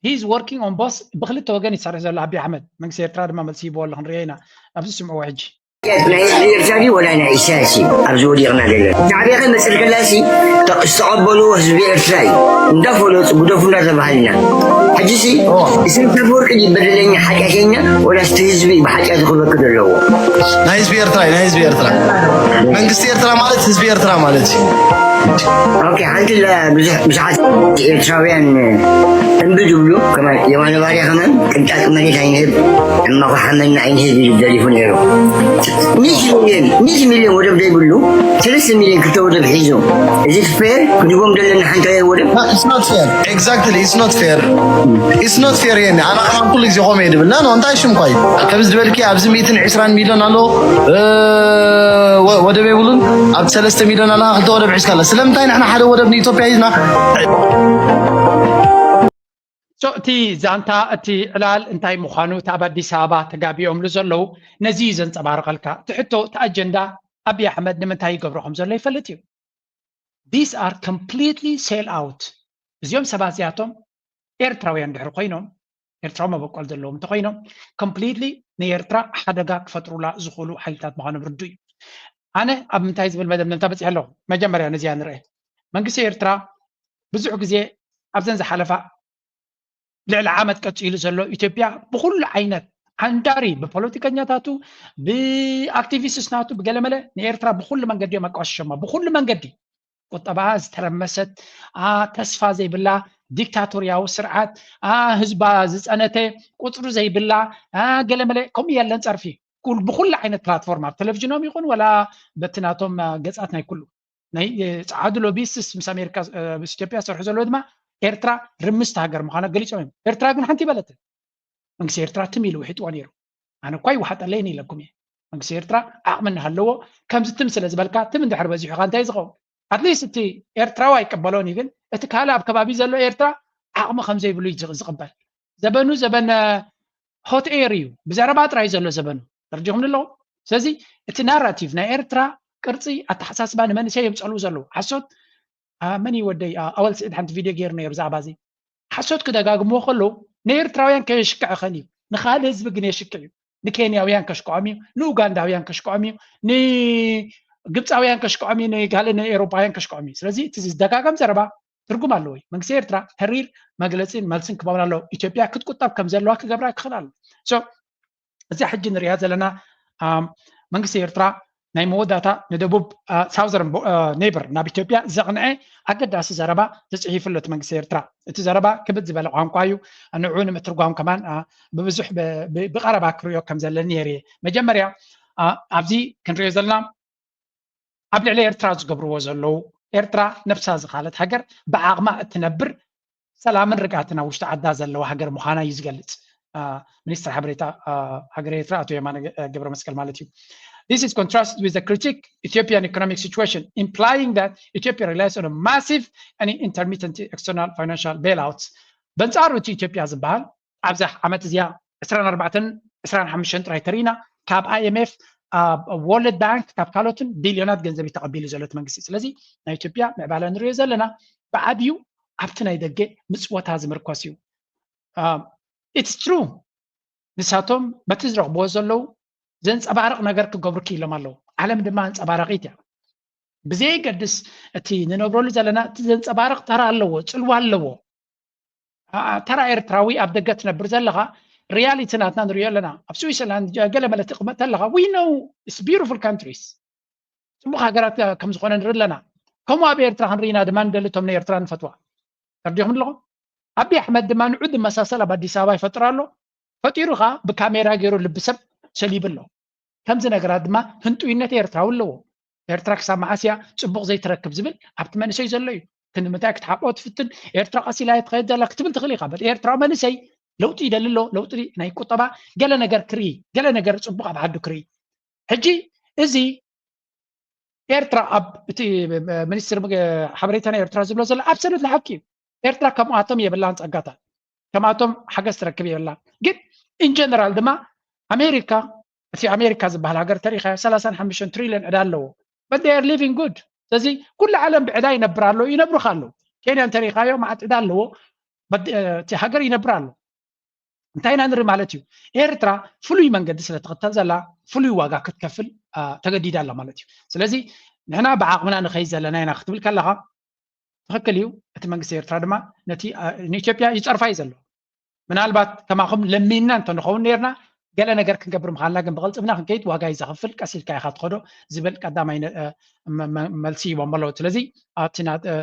he is working on both፣ ብክልተ ወገን ይሰርሕ ዘሎ ኣቢ ኣሕመድ። መንግስቲ ኤርትራ ድማ መልሲ ሂብዎ ኣሎ፣ ክንሪኦ ኢና። ኣብዚ ስምዕዎ ሕጂ። ናይ ህዝቢ ኤርትራ ድዩ ወላ ናይ ኢሳያስ እዩ ኣብዚ ወዲቕና ዘለና? ሻዕብያ ከ መፅእ ከላሲ ዝተቐበልዎ ህዝቢ ኤርትራ እዩ። እንዳፈለፁ ግደፉ እንዳተባሃልና። ሕጂሲ ኢሳያስ ኣፈወርቂ ድዩ በደለኛ ሓጢኣተኛ ወላስ እቲ ህዝቢ እዩ ብሓጢኣቱ ክበክት ዘለዎ? ናይ ህዝቢ ኤርትራ እዩ፣ ናይ ህዝቢ ኤርትራ። መንግስቲ ኤርትራ ማለት ህዝቢ ኤርትራ ማለት እዩ። ኦኬ፣ ሓንቲ ለ-፣ ብዙሕ ብዙሓት ኤርትራውያን እምቢ ዝብሉ፣ ከማን የማነ ባርያ ከማን ቅንጣጥ መሬት ኣይንህብ፣ እማኹ ሓመና ኣይንህብ ኢሉ ደሪፉ ነይሩ። ሚእቲ ሚልዮን፣ ሚእቲ ሚልዮን ወደብ ዘይብሉ፣ ሰለስተ ሚልዮን ክልተ ወደብ ሒዙ፣ እዚ ፌር ክድቦም ዘለና ሓንቲ ወደብ? It's not fair. Exactly, it's not fair. It's not fair የኒ። ኣነ ከማን ኩሉ ግዜ ከምኡ እየ ድብል። ና፣ ኖ፣ እንታይ ሽም ኳይ? ከምዚ ዝበልኪ ኣብዚ ሚእትን ዕስራን ሚልዮን ኣሎ፣ እ፣ ወ-፣ ወደብ የብሉን። ኣብ ሰለስተ ሚልዮን ኣላ፣ ክልተ ወደብ ሒዝካ ኣላ። ስለምንታይ ንሕና ሓደ ወደብ ንኢትዮጵያ ሂዝና? So፣ እቲ ዛንታ፣ እቲ ዕላል እንታይ ምዃኑ፣ እቲ ኣብ ኣዲስ ኣበባ ተጋቢኦምሉ ዘለዉ ነዚ እዩ ዘንጸባርቐልካ። እቲ ሕቶ፣ እቲ ኣጀንዳ፣ ኣብይ ኣሕመድ ንምንታይ ይገብሮ ከም ዘሎ ይፈልጥ እዩ። These are completely sell out። እዚኦም ሰባት እዚኣቶም ኤርትራውያን ድሕሪ ኮይኖም፣ ኤርትራዊ መበቆል ዘለዎም እንተኮይኖም፣ completely ንኤርትራ ሓደጋ ክፈጥሩላ ዝኽእሉ ሓይልታት ምዃኖም ርዱእ እዩ። ኣነ ኣብ ምንታይ ዝብል መደምደምታ በጺሐ ኣለኹ? መጀመርያ ነዚኣ ንርአ። መንግስቲ ኤርትራ ብዙሕ ግዜ ኣብዘን ዝሓለፋ ልዕሊ ዓመት ቀጺሉ ዘሎ ኢትዮጵያ ብኹሉ ዓይነት ዓንዳሪ፣ ብፖለቲከኛታቱ፣ ብኣክቲቪስትስ ናቱ፣ ብገለመለ ንኤርትራ ብኹሉ መንገዲ እዮም ኣቋሽሸማ። ብኹሉ መንገዲ ቁጠባኣ ዝተረመሰት፣ ኣ፣ ተስፋ ዘይብላ ዲክታቶርያዊ ስርዓት፣ ኣ፣ ህዝባ ዝጸነተ፣ ቁጽሪ ዘይብላ፣ ኣ፣ ገለመለ ከምኡ የለን ጸርፊ። ኩል-፣ ብኹሉ ዓይነት ፕላትፎርም፣ ኣብ ቴሌቪዥኖም ይኹን ወላ በቲ ናቶም፣ ኣ፣ ገጻት ናይ ኩሉ ናይ፣ እ፣ ጸዓዱ ሎቢስትስ ምስ ኣሜሪካ፣ እ፣ ምስ ኢትዮጵያ ዝሰርሑ ዘለዉ ድማ ኤርትራ ርምስቲ ሃገር ምዃና ገሊጾም እዮም። ኤርትራ ግን ሓንቲ ይበለትን። መንግስቲ ኤርትራ ትም ኢሉ ውሒጥዎ ነይሩ። ኣነ እኳ ይወሓጠለይን ኢለኩም እየ። መንግስቲ ኤርትራ ዓቕሚ እናሃለዎ ከምዚ ትም ስለ ዝበልካ ትም እንድሕር በዚሑካ እንታይ ዝኸውን? ኣትሊስት እቲ ኤርትራዊ ኣይቀበሎን እዩ፣ ግን እቲ ካልእ ኣብ ከባቢ ዘሎ ኤርትራ ዓቕሚ ከም ዘይብሉ እዩ ዝቕ-፣ ዝቕበል። ዘበኑ ዘበን፣ እ፣ ሆት ኤር እዩ። ብዘረባ ጥራይ ዘሎ ዘበኑ። ተረዲኹም ኣለኹም? ስለዚ እቲ ናራቲቭ ናይ ኤርትራ ቅርጺ ኣተሓሳስባ ንመንእሰይ የምጸሉ ዘለዉ። ሓሶት፣ ኣ፣ መን እዩ ወደይ? ኣ፣ ኣወል ስዒድ ሓንቲ ቪድዮ ገይሩ ነይሩ ብዛዕባ እዚ። ሓሶት ክደጋግምዎ ከለዉ ንኤርትራውያን ከየሽክዕ ይኽእል እዩ። ንኻልእ ህዝቢ ግን የሽክዕ እዩ። ንኬንያውያን ከሽክዖም እዩ። ንኡጋንዳውያን ከሽክዖም እዩ። ንግብጻውያን ከሽክዖም እዩ። ንካልእ ንኤውሮጳውያን ከሽክዖም እዩ። ስለዚ እቲ ዝደጋገም ዘረባ ትርጉም ኣለዎ እዩ። መንግስቲ ኤርትራ ተሪር መግለጺን መልስን ክበውን ኣለዎ። ኢትዮጵያ ክትቁጠብ ከም ዘለዋ ክገብራ ክኽእል ኣለዎ። So፣ እዚኣ ሕጂ ንሪኣ ዘለና፣ ኣም፣ መንግስቲ ኤርትራ ናይ መወዳእታ ንደቡብ፣ ኣ፣ ሳውዘርን ቦ-፣ ኣ፣ ኔይበር ናብ ኢትዮጵያ ዘቕንዐ ኣገዳሲ ዘረባ ተጽሒፉ ኣሎ እቲ መንግስቲ ኤርትራ። እቲ ዘረባ ክብድ ዝበለ ቋንቋ እዩ። ንዕኡ ንምትርጓም ከማን፣ ኣ፣ ብብዙሕ ብ-፣ ብ-፣ ብቐረባ ክርእዮ ከም ዘለኒ ነይረ እየ። መጀመርያ፣ ኣ፣ ኣብዚ ክንሪኦ ዘለና ኣብ ልዕሊ ኤርትራ ዝገብርዎ ዘለዉ፣ ኤርትራ ነብሳ ዝኻለት ሃገር፣ ብዓቕማ እትነብር፣ ሰላምን ርግኣትን ኣብ ውሽጢ ዓዳ ዘለዋ ሃገር ምዃና እዩ ዝገልጽ። ኣ፣ ሚኒስትር ሓበሬታ፣ ኣ፣ ሃገረ ኤርትራ ኣቶ የማነ ገ-፣ ገብረመስቀል ማለት እዩ። This is contrasted with the critique Ethiopian economic situation, implying that Ethiopia relies on a massive and intermittent external financial bailouts. በንጻሩ እቲ ኢትዮጵያ ዝበሃል ኣብዛ ዓመት እዚኣ ዕስራን ኣርባዕተን ዕስራን ሓሙሽተን ጥራይ ተሪእና፣ ካብ ኣይ ኤም ኤፍ፣ ኣ፣ ወርልድ ባንክ፣ ካብ ካልኦትን ቢልዮናት ገንዘብ እዩ ተቐቢሉ ዘሎ እቲ መንግስቲ። ስለዚ ናይ ኢትዮጵያ ምዕባለ ንሪኦ ዘለና ብዓብዩ ኣብቲ ናይ ደገ ምጽወታ ዝምርኮስ እዩ። አ፣ it's true፣ ንሳቶም በቲ ዝረኽብዎ ዘለዉ ዘንጸባርቕ ነገር ክገብሩ ክኢሎም ኣለዉ። ዓለም ድማ ኣንጸባራቒት እያ። ብዘየገድስ እቲ ንነብረሉ ዘለና፣ እቲ ዘንጸባርቕ ተራ ኣለዎ፣ ጽልዋ ኣለዎ። ኣ-፣ ተራ ኤርትራዊ ኣብ ደገ ትነብር ዘለኻ፣ ሪያሊቲ ናትና ንሪኦ ኣለና። ኣብ ስዊዘርላንድ ጀ-፣ ገለ መለ ትቕመጥ ተለኻ፣ we know it's beautiful countries። ጽቡቕ ሃገራት ከም ዝኾነ ንርኢ ኣለና። ከምኡ ኣብ ኤርትራ ክንርኢና ድማ ንደሊ፣ እቶም ንኤርትራ ንፈትዋ። ተረዲኹም ኣለኹም? ኣብይ ኣሕመድ ድማ ንዑ ዝመሳሰል ኣብ ኣዲስ ኣበባ ይፈጥር ኣሎ። ፈጢሩ ኸኣ ብካሜራ ገይሩ ልቢ ሰብ ሰሊቡ ኣሎ። ከምዚ ነገራት ድማ ህንጡይነት ኤርትራዊ ኣለዎ። ኤርትራ ክሳብ መዓስ እያ ጽቡቕ ዘይትረክብ ዝብል ኣብቲ መንእሰይ ዘሎ እዩ። ክንዲ ምንታይ ክትሓቆ ትፍትን? ኤርትራ ቀስ ኢላ እያ ትኸይድ ዘላ ክትብል ትኽእል ኢኻ። በቲ ኤርትራዊ መንእሰይ ለውጢ ይደሊ ኣሎ። ለውጢ ናይ ቁጠባ፣ ገለ ነገር ክርኢ፣ ገለ ነገር ጽቡቕ ኣብ ዓዱ ክርኢ። ሕጂ እዚ ኤርትራ ኣብ እቲ ሚኒስትር ምግ-፣ ሓበሬታ ናይ ኤርትራ ዝብሎ ዘሎ ኣብሰሉት ሓቂ እዩ። ኤርትራ ከምኣቶም የብላን ጸጋታት፣ ከምኣቶም ሓገዝ ትረክብ የብላን። ግን ኢን ጀነራል ድማ ኣሜሪካ፣ እቲ ኣሜሪካ ዝበሃል ሃገር ተሪኻ ሰላሳን ሓሙሽተን ትሪልዮን ዕዳ ኣለዎ። But they are living good። ስለዚ ኩሉ ዓለም ብዕዳ ይነብር ኣሎ፣ ይነብሩ ኣሎ። ኬንያ እንተሪኻዮ መዓት ዕዳ ኣለዎ። But፣ እ፣ እቲ ሃገር ይነብር ኣሎ። እንታይ ኢና ንርኢ ማለት እዩ? ኤርትራ ፍሉይ መንገዲ ስለ ትኽተል ዘላ ፍሉይ ዋጋ ክትከፍል፣ አ፣ ተገዲዳ ኣላ ማለት እዩ። ስለዚ ንሕና ብዓቕምና ንኸይድ ዘለና ኢና ክትብል ከለኻ ትኽክል እዩ። እቲ መንግስቲ ኤርትራ ድማ ነቲ፣ አ፣ ንኢትዮጵያ ይጸርፋ እዩ ዘሎ። ምናልባት ከማኹም ለሚንና እንተንኸውን ነርና ገለ ነገር ክንገብር ምዃንና ግን ብቕልጥፍና ክንከይድ ዋጋ እዩ ዘኽፍል፣ ቀስ ኢልካ ኢኻ ትኸዶ ዝብል ቀዳማይ ነ- እ፣ መ- መ- መልሲ ሂቦም ኣለዉ። ስለዚ ኣብቲ ና- እ፣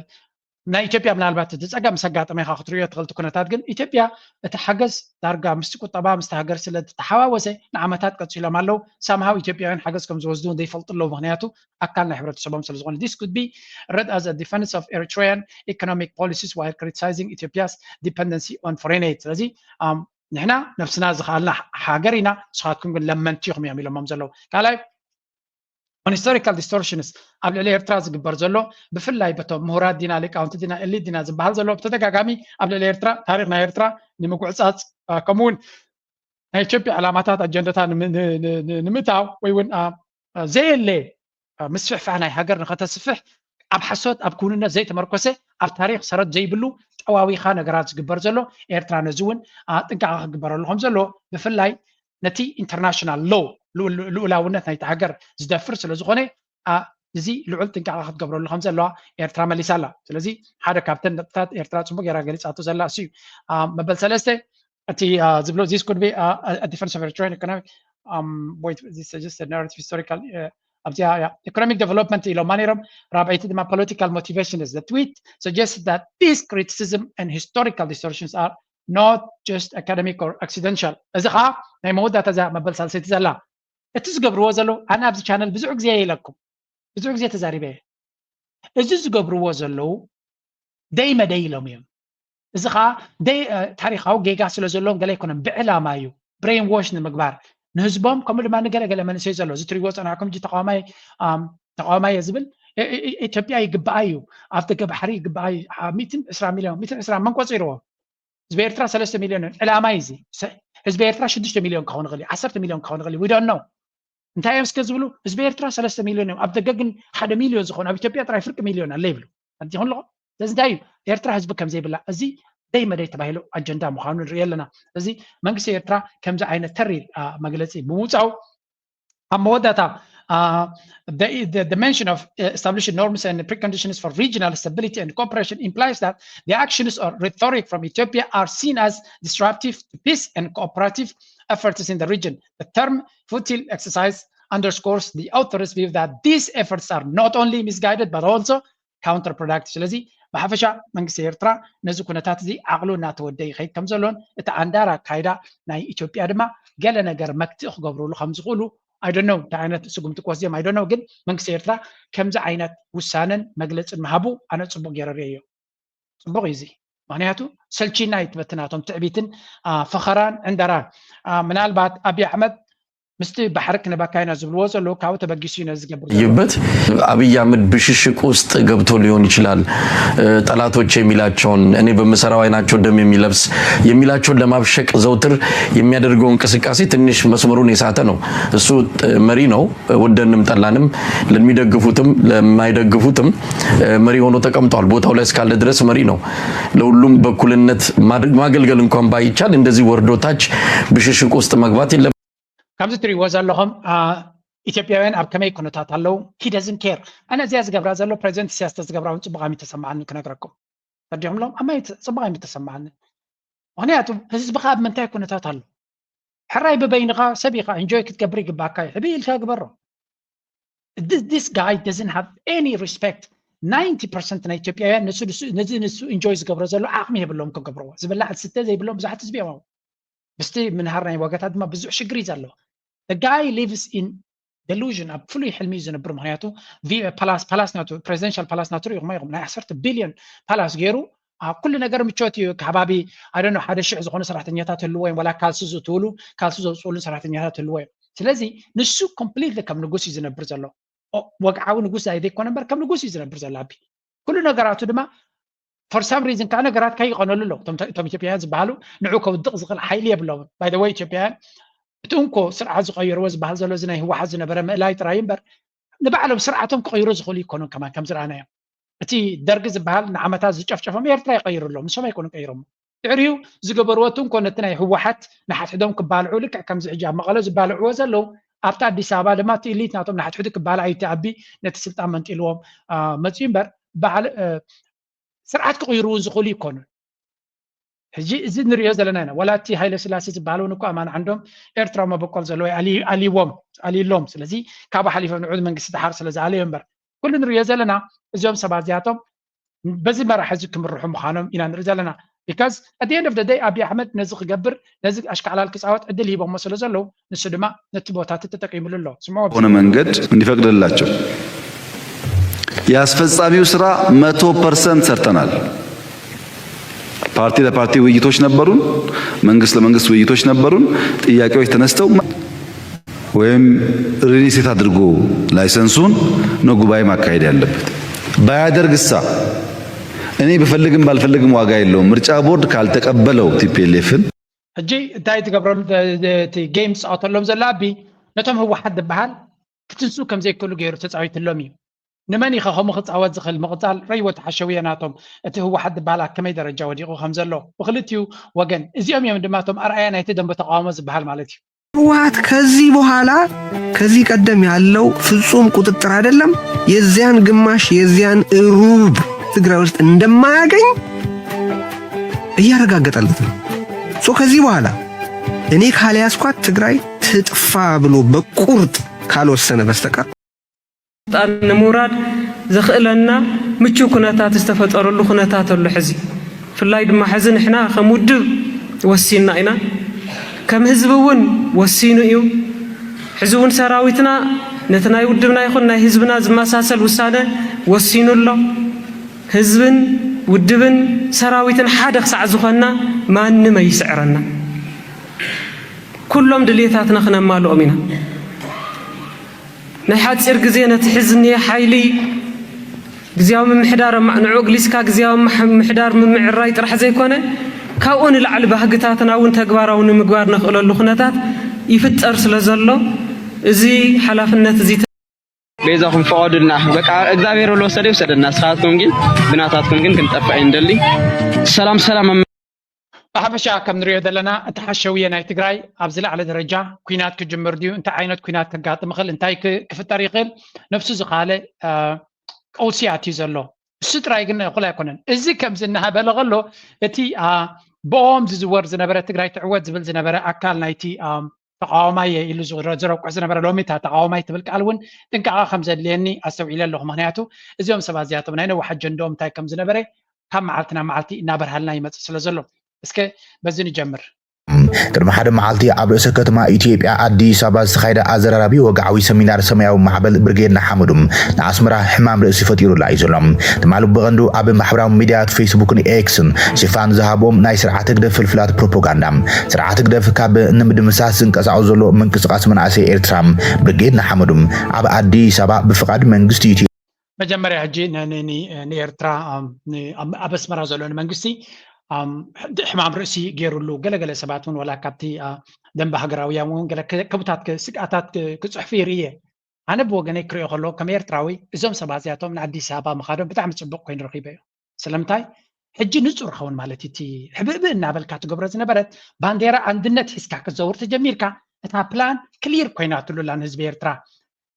ናይ ኢትዮጵያ ምናልባት እቲ ጸገም ምስ ኣጋጠመ ኢኻ ክትርእዮ ትኽእል እቲ ኩነታት፣ ግን ኢትዮጵያ እቲ ሓገዝ ዳርጋ ምስቲ ቁጠባ ምስቲ ሃገር ስለ ዝተሓዋወሰ ንዓመታት ቀጺሎም ኣለዉ። ሳምሃው ኢትዮጵያውያን ሓገዝ ከም ዝወስዱ ዘይፈልጡ ኣለዉ፣ ምኽንያቱ ኣካል ናይ ሕብረተሰቦም ስለ ዝኾነ። This could be read as a defense of Eritrean economic policies while criticizing Ethiopia's dependency on foreign aid። ስለዚ ኣም፣ ንሕና ነብስና ዝኸኣልና ሃገር ኢና፣ ንስኻትኩም ግን ለመንቲ ኢኹም እዮም ኢሎሞም ዘለዉ። ካልኣይ on historical distortions ኣብ ልዕሊ ኤርትራ ዝግበር ዘሎ ብፍላይ በቶም ምሁራት ዲና ሊቃውንቲ ዲና ኤሊት ዲና ዝበሃል ዘሎ ብተደጋጋሚ ኣብ ልዕሊ ኤርትራ ታሪኽ ናይ ኤርትራ ንምጉዕጻጽ ከምኡውን ናይ ኢትዮጵያ ዕላማታት ኣጀንዳታት ንምእታው ወይ እውን ዘየለ ምስፍሕፋሕ ናይ ሃገር ንኸተስፍሕ ኣብ ሓሶት ኣብ ክውንነት ዘይተመርኮሰ ኣብ ታሪኽ ሰረት ዘይብሉ ጠዋዊኻ ነገራት ዝግበር ዘሎ ኤርትራ ነዚ እውን ጥንቃቐ ክግበረሉ ከም ዘለዎ ብፍላይ ነቲ ኢንተርናሽናል ሎ ልኡላውነት ናይቲ ሃገር ዝደፍር ስለ ዝኾነ እዚ ልዑል ጥንቃቐ ክትገብረሉ ከም ዘለዋ ኤርትራ መሊሳ ኣላ። ስለዚ ሓደ ካብተን ነጥብታት ኤርትራ ጽቡቅ ገይራ ገሊጻቶ ዘላ እሱ እዩ። መበል ሰለስተ እቲ ዝብሎ this could be defense of Eritrean economic ወይ suggested narrative historical ኣብዚኣ economic development ኢሎማ ነይሮም። ራብዐይቲ ድማ political motivation is the tweet suggests that this criticism and historical distortions are not just academic or accidental። እዚ ከዓ ናይ መወዳእታ እዛ መበል ሳልሰይቲ ዘላ እቲ ዝገብርዎ ዘለዉ ኣነ ኣብዚ ቻነል ብዙሕ ግዜ ኢለኩም ብዙሕ ግዜ ተዛሪበ እየ። እዚ ዝገብርዎ ዘለዉ ደይ መደይ ኢሎም እዮም። እዚ ከዓ ደይ ታሪካዊ ጌጋ ስለ ዘለዎም ገለ ኣይኮነን፣ ብዕላማ እዩ። ብሬን ዎሽ ንምግባር ንህዝቦም ከምኡ ድማ ንገለገለ መንእሰይ ዘሎ እዚ ትሪዎ ፀናዕኩም እ ተቃዋማይ ተቃዋማይ እየ ዝብል ኢትዮጵያ ይግባኣ እዩ፣ ኣብ ደገ ባሕሪ ይግባኣ እዩ። ሚትን ዕስራ ሚሊዮን ሚትን ዕስራ መን ቆፂርዎ? ህዝቢ ኤርትራ ሰለስተ ሚሊዮን እዩ። ዕላማ እዩ እዚ። ህዝቢ ኤርትራ ሽዱሽተ ሚሊዮን ክኸውን ይኽእል እዩ፣ ዓሰርተ ሚሊዮን ክኸውን ይኽእል እዩ። We don't know። እንታይ እዮም እስከ ዝብሉ? ህዝቢ ኤርትራ ሰለስተ ሚሊዮን እዮም። ኣብ ደገ ግን ሓደ ሚሊዮን ዝኾኑ፣ ኣብ ኢትዮጵያ ጥራይ ፍርቂ ሚሊዮን ኣሎ ይብሉ። ኣዲኹም ኣለኹም? ስለዚ እንታይ እዩ? ኤርትራ ህዝቢ ከም ዘይብላ እዚ ደይ መደይ ተባሂሉ ኣጀንዳ ምዃኑ ንርኢ ኣለና። ስለዚ መንግስቲ ኤርትራ ከምዚ ዓይነት ተሪር መግለፂ ብምውፃው ኣብ መወዳእታ the, the, the mention of uh, establishing norms and preconditions for regional stability and cooperation implies that the actions or rhetoric from Ethiopia are seen as disruptive to peace and cooperative efforts in the region. The term futile exercise underscores the author's view that these efforts are not only misguided but also counterproductive. ስለዚ ብሓፈሻ መንግስቲ ኤርትራ ነዚ ኩነታት እዚ ዓቕሉ እናተወደ ይኸይድ ከም ዘሎን እቲ ኣንዳር ኣካይዳ ናይ ኢትዮጵያ ድማ ገለ ነገር መክትኢ ክገብርሉ ከም ዝኽእሉ I don't know እንታይ ዓይነት ስጉምቲ ክወስድ እዮም I don't know ግን መንግስቲ ኤርትራ ከምዚ ዓይነት ውሳነን መግለፅን ምሃቡ ኣነ ፅቡቅ ገይረ ርእየዮ። ፅቡቅ እዩ እዚ። ምክንያቱ ሰልቺና እዩ ትበትናቶም ትዕቢትን ፈኸራን ዕንደራን። ምናልባት ኣብይ ኣሕመድ ምስቲ ባሕሪ ክነባካ ኢና ዝብልዎ ዘለዉ ካብኡ ተበጊሱ እዩ ነዚ ዝገብር ዘሎ። ይበት አብይ አህመድ ብሽሽቅ ውስጥ ገብቶ ሊሆን ይችላል። ጠላቶች የሚላቸውን እኔ በምሰራው አይናቸው ደም የሚለብስ የሚላቸውን ለማብሸቅ ዘውትር የሚያደርገው እንቅስቃሴ ትንሽ መስመሩን የሳተ ነው። እሱ መሪ ነው። ወደንም ጠላንም ለሚደግፉትም ለማይደግፉትም መሪ ሆኖ ተቀምጧል። ቦታው ላይ እስካለ ድረስ መሪ ነው። ለሁሉም በኩልነት ማገልገል እንኳን ባይቻል እንደዚህ ወርዶ ታች ብሽሽቅ ውስጥ መግባት የለም። ከምዚ ትሪእዎ ዘለኹም ኢትዮጵያውያን ኣብ ከመይ ኩነታት ኣለዉ? He doesn't care። ኣነ እዚኣ ዝገብራ ዘሎ ፕሬዚደንት ኢሳያስ ተዝገብራ እውን ፅቡቅ ኣሚ ተሰማዓኒ ክነግረኩም። ተዲኹም ሎም ኣማ ፅቡቅ ኣሚ ተሰማዓኒ። ምክንያቱ ህዝብኻ ኣብ ምንታይ ኩነታት ኣሎ? ሕራይ ብበይንኻ ሰብ ኢኻ ኢንጆይ ክትገብር ይግባካ እዩ። ሕብይ ኢልካ ግበሮ። This guy doesn't have any respect። ናይንቲ ፐርሰንት ናይ ኢትዮጵያውያን ነዚ ንሱ ኢንጆይ ዝገብሮ ዘሎ ዓቕሚ የብሎም ክገብርዎ። ዝብላዕ ዝስተ ዘይብሎም ብዙሓት ህዝቢ እዮም። ምስቲ ምንሃር ናይ ዋጋታት ድማ ብዙሕ ሽግር እዩ ዘለዎ። The guy lives in delusion ኣብ ፍሉይ ሕልሚ እዩ ዝነብር። ምክንያቱ ፓላስ ፓላስ ናቱ ፕሬዚደንሻል ፓላስ ናቱ ሪኢኹም ኢኹም ናይ ዓሰርተ ቢልዮን ፓላስ ገይሩ ኩሉ ነገር ምቾት እዩ። ከባቢ ኣደኖ ሓደ ሽሕ ዝኾኑ ሰራሕተኛታት ህልዎ እዮም። ዋላ ካልሲ ዝእትውሉ ካልሲ ዘውፅኡሉ ሰራሕተኛታት ህልዎ እዮም። ስለዚ ንሱ ኮምፕሊትሊ ከም ንጉስ እዩ ዝነብር ዘሎ። ወግዓዊ ንጉስ ኣይዘይኮነ እምበር ከም ንጉስ እዩ ዝነብር ዘሎ። ኣቢ ኩሉ ነገራቱ ድማ for some reason ከዓ ነገራት ከይቐነሉ ኣለዉ። እቶም ኢትዮጵያውያን ዝበሃሉ ንዑ ከውድቕ ዝኽእል ሓይሊ የብሎምን። By the way ኢትዮጵያውያን እቲ እንኮ ስርዓት ዝቐየርዎ ዝበሃል ዘሎ እዚ ናይ ህወሓት ዝነበረ ምእላይ ጥራይ እምበር ንባዕሎም ስርዓቶም ክቐይሩ ዝኽእሉ ይኮኑን ከማን ከም ዝረኣናዮም። እቲ ደርጊ ዝበሃል ንዓመታት ዝጨፍጨፎም ኤርትራ ይቐይሩ ኣለዉ። ንሶም ኣይኮኑን ቀይሮሞ። ድሕሪኡ ዝገበርዎ እቲ እንኮ ነቲ ናይ ህወሓት ንሓድሕዶም ክባልዑ ልክዕ ከምዚ ሕጂ ኣብ መቐለ ዝባልዕዎ ዘለዉ ኣብቲ ኣዲስ ኣበባ ድማ እቲ ኢሊት ናቶም ንሓድሕዱ ክባልዕ እዩ። እቲ ኣቢ ነቲ ስልጣን መንጢልዎም መፅዩ እምበር ስርዓት ክቕይሩ እውን ዝኽእሉ ይኮኑን። ሕጂ እዚ ንሪኦ ዘለና ኢና። ዋላ እቲ ሃይለ ስላሴ ዝበሃል እውን እኮ ኣማን ዓንዶም ኤርትራዊ መበቆል ዘለዎ ኣሊ- ኣልዎም ኣልሎም። ስለዚ ካብኡ ሓሊፎም ንዑ መንግስቲ ደሓር ስለ ዝኣለዮ እምበር ኩሉ ንሪኦ ዘለና እዚኦም ሰባት እዚኣቶም በዚ መራሒ እዚ ክምርሑ ምዃኖም ኢና ንርኢ ዘለና። Because at the end of the day ኣቢ ኣሕመድ ነዚ ክገብር ነዚ ኣሽካዕላል ክፃወት ዕድል ሂቦሞ ስለ ዘለዉ ንሱ ድማ ነቲ ቦታ ተጠቂምሉ ኣሎ። ስምዖ ሆነ መንገድ እንዲፈቅድላቸው የአስፈጻሚው ስራ መቶ ፐርሰንት ሰርተናል። ፓርቲ ለፓርቲ ውይይቶች ነበሩን፣ መንግስት ለመንግስት ውይይቶች ነበሩን። ጥያቄዎች ተነስተው ወይም ሪሊሴት አድርጎ ላይሰንሱን ነው ጉባኤ ማካሄድ ያለበት። ባያደርግሳ እኔ ብፈልግም ባልፈልግም ዋጋ የለውም። ምርጫ ቦርድ ካልተቀበለው ቲፒኤልኤፍን ሕጂ እንታይ ትገብረሉ እቲ ጌም ትፃወተሎም ዘሎ ኣቢ ነቶም ህወሓት ዝበሃል ክትንስኡ ከም ዘይክእሉ ገይሩ ተፃዊትሎም እዩ። ንመን ኢኸ ከምኡ ክፃወት ዝኽእል ምቕፃል ረይዎ ተሓሸውየ ናቶም እቲ ህወሓት ዝበሃል ኣብ ከመይ ደረጃ ወዲቑ ከም ዘሎ ብክልቲኡ ወገን እዚኦም እዮም ድማ እቶም ኣርኣያ ናይቲ ደንበ ተቃውሞ ዝበሃል ማለት እዩ። ህወሓት ከዚህ በኋላ ከዚህ ቀደም ያለው ፍጹም ቁጥጥር አይደለም። የዚያን ግማሽ የዚያን ሩብ ትግራይ ውስጥ እንደማያገኝ እያረጋገጠለት ነው። ሶ ከዚህ በኋላ እኔ ካልያዝኳት ትግራይ ትጥፋ ብሎ በቁርጥ ካልወሰነ በስተቀር ስልጣን ንምውራድ ዘኽእለና ምቹው ኩነታት ዝተፈጠረሉ ኩነታት ኣሎ ሕዚ። ብፍላይ ድማ ሕዚ ንሕና ከም ውድብ ወሲንና ኢና፣ ከም ህዝቢ እውን ወሲኑ እዩ። ሕዚ እውን ሰራዊትና ነቲ ናይ ውድብና ይኹን ናይ ህዝብና ዝመሳሰል ውሳነ ወሲኑ ኣሎ። ህዝብን ውድብን ሰራዊትን ሓደ ክሳዕ ዝኾንና ማንም ኣይስዕረና። ኩሎም ድልየታትና ክነማልኦም ኢና። ናይ ሓፂር ግዜ ነቲ ሕዚ እኒሀ ሓይሊ ግዝያዊ ምምሕዳር ኣማ- ንዑ ኣግሊስካ ግዝያዊ ምሕ- ምምሕዳር ምምዕራይ ጥራሕ ዘይኮነ ካብኡ ንላዕሊ ባህግታትና እውን ተግባራዊ ንምግባር ነኽእለሉ ኩነታት ይፍጠር ስለ ዘሎ እዚ ሓላፍነት እዚ ቤዛኹም ፍቐዱልና። በቃ እግዚኣብሔር ወሰደ ይውሰደና። ንስኻትኩም ግን ብናታትኩም ግን ክንጠፍእ ኣይንደሊ። ሰላም ሰላም። ብሓፈሻ ከም ንሪኦ ዘለና እቲ ሓሸውየ ናይ ትግራይ ኣብ ዝለዓለ ደረጃ ኩናት ክጅምር ድዩ፣ እንታይ ዓይነት ኩናት ከጋጥም ይኽእል፣ እንታይ ክ- ክፍጠር ይኽእል፣ ነብሱ ዝኸኣለ አ፣ ቀውሲ ኣትዩ ዘሎ። እሱ ጥራይ ግን እኹል ኣይኮነን። እዚ ከምዚ እናሃበለ ከሎ እቲ አ፣ ብኦም ዝዝወር ዝነበረ ትግራይ ትዕወት ዝብል ዝነበረ ኣካል ናይቲ አ፣ ተቃዋማይ እየ ኢሉ ዝረ- ዝረቁሕ ዝነበረ ሎሚ እታ ተቃዋማይ ትብል ቃል እውን ጥንቃቐ ከም ዘድልየኒ ኣስተውዒለ ኣለኹ። ምክንያቱ እዚኦም ሰባት እዚኣቶም ናይ ነዊሕ ኣጀንድኦም እንታይ ከም ዝነበረ ካብ መዓልቲ ናብ መዓልቲ እናበርሃልና ይመፅእ ስለ ዘሎ እስከ በዚ ንጀምር። ቅድሚ ሓደ መዓልቲ ኣብ ርእሰ ከተማ ኢትዮጵያ ኣዲስ ኣበባ ዝተኻየደ ኣዘራራቢ ወግዓዊ ሰሚናር ሰማያዊ ማዕበል ብርጌድ ንሓመዱ ንኣስመራ ሕማም ርእሲ ፈጢሩላ እዩ ዘሎ። ትማሊ ብቐንዱ ኣብ ማሕበራዊ ሚድያታት ፌስቡክን ኤክስን ሽፋን ዝሃቦም ናይ ስርዓት ህግደፍ ፍልፍላት ፕሮፓጋንዳ፣ ስርዓት ህግደፍ ካብ ንምድምሳስ ዝንቀሳቐስ ዘሎ ምንቅስቓስ መናእሰይ ኤርትራ ብርጌድ ንሓመዱ ኣብ ኣዲስ ኣበባ ብፍቓድ መንግስቲ ኢትዮ መጀመርያ ሕጂ ን- ን- ን- ንኤርትራ ኣም፣ ን- ኣብ ኣብ ኣስመራ ዘሎ ንመንግስቲ ኣም፣ ሕማም ርእሲ ገይሩሉ ገለገለ ሰባት እውን ዋላ ካብቲ ኣ፣ ደንበ ሃገራውያን እውን ገለ ክ- ክቡታት ክ- ስግኣታት ክ- ክፅሕፉ ይርኢ እየ። ኣነ ብወገነይ ክሪኦ ከለዎ ከም ኤርትራዊ እዞም ሰባት እዚኣቶም ንኣዲስ ኣበባ ምኻዶም ብጣዕሚ ፅቡቕ ኮይኑ ረኺበዮ። ስለምንታይ ሕጂ ንፁር ኸውን ማለት እዩ። እቲ ሕብእብእ እናበልካ ትገብሮ ዝነበረት ባንዴራ ኣንድነት ሒዝካ ክትዘውር ተጀሚርካ እታ ፕላን ክሊር ኮይናትሉላ ንህዝቢ ኤርትራ።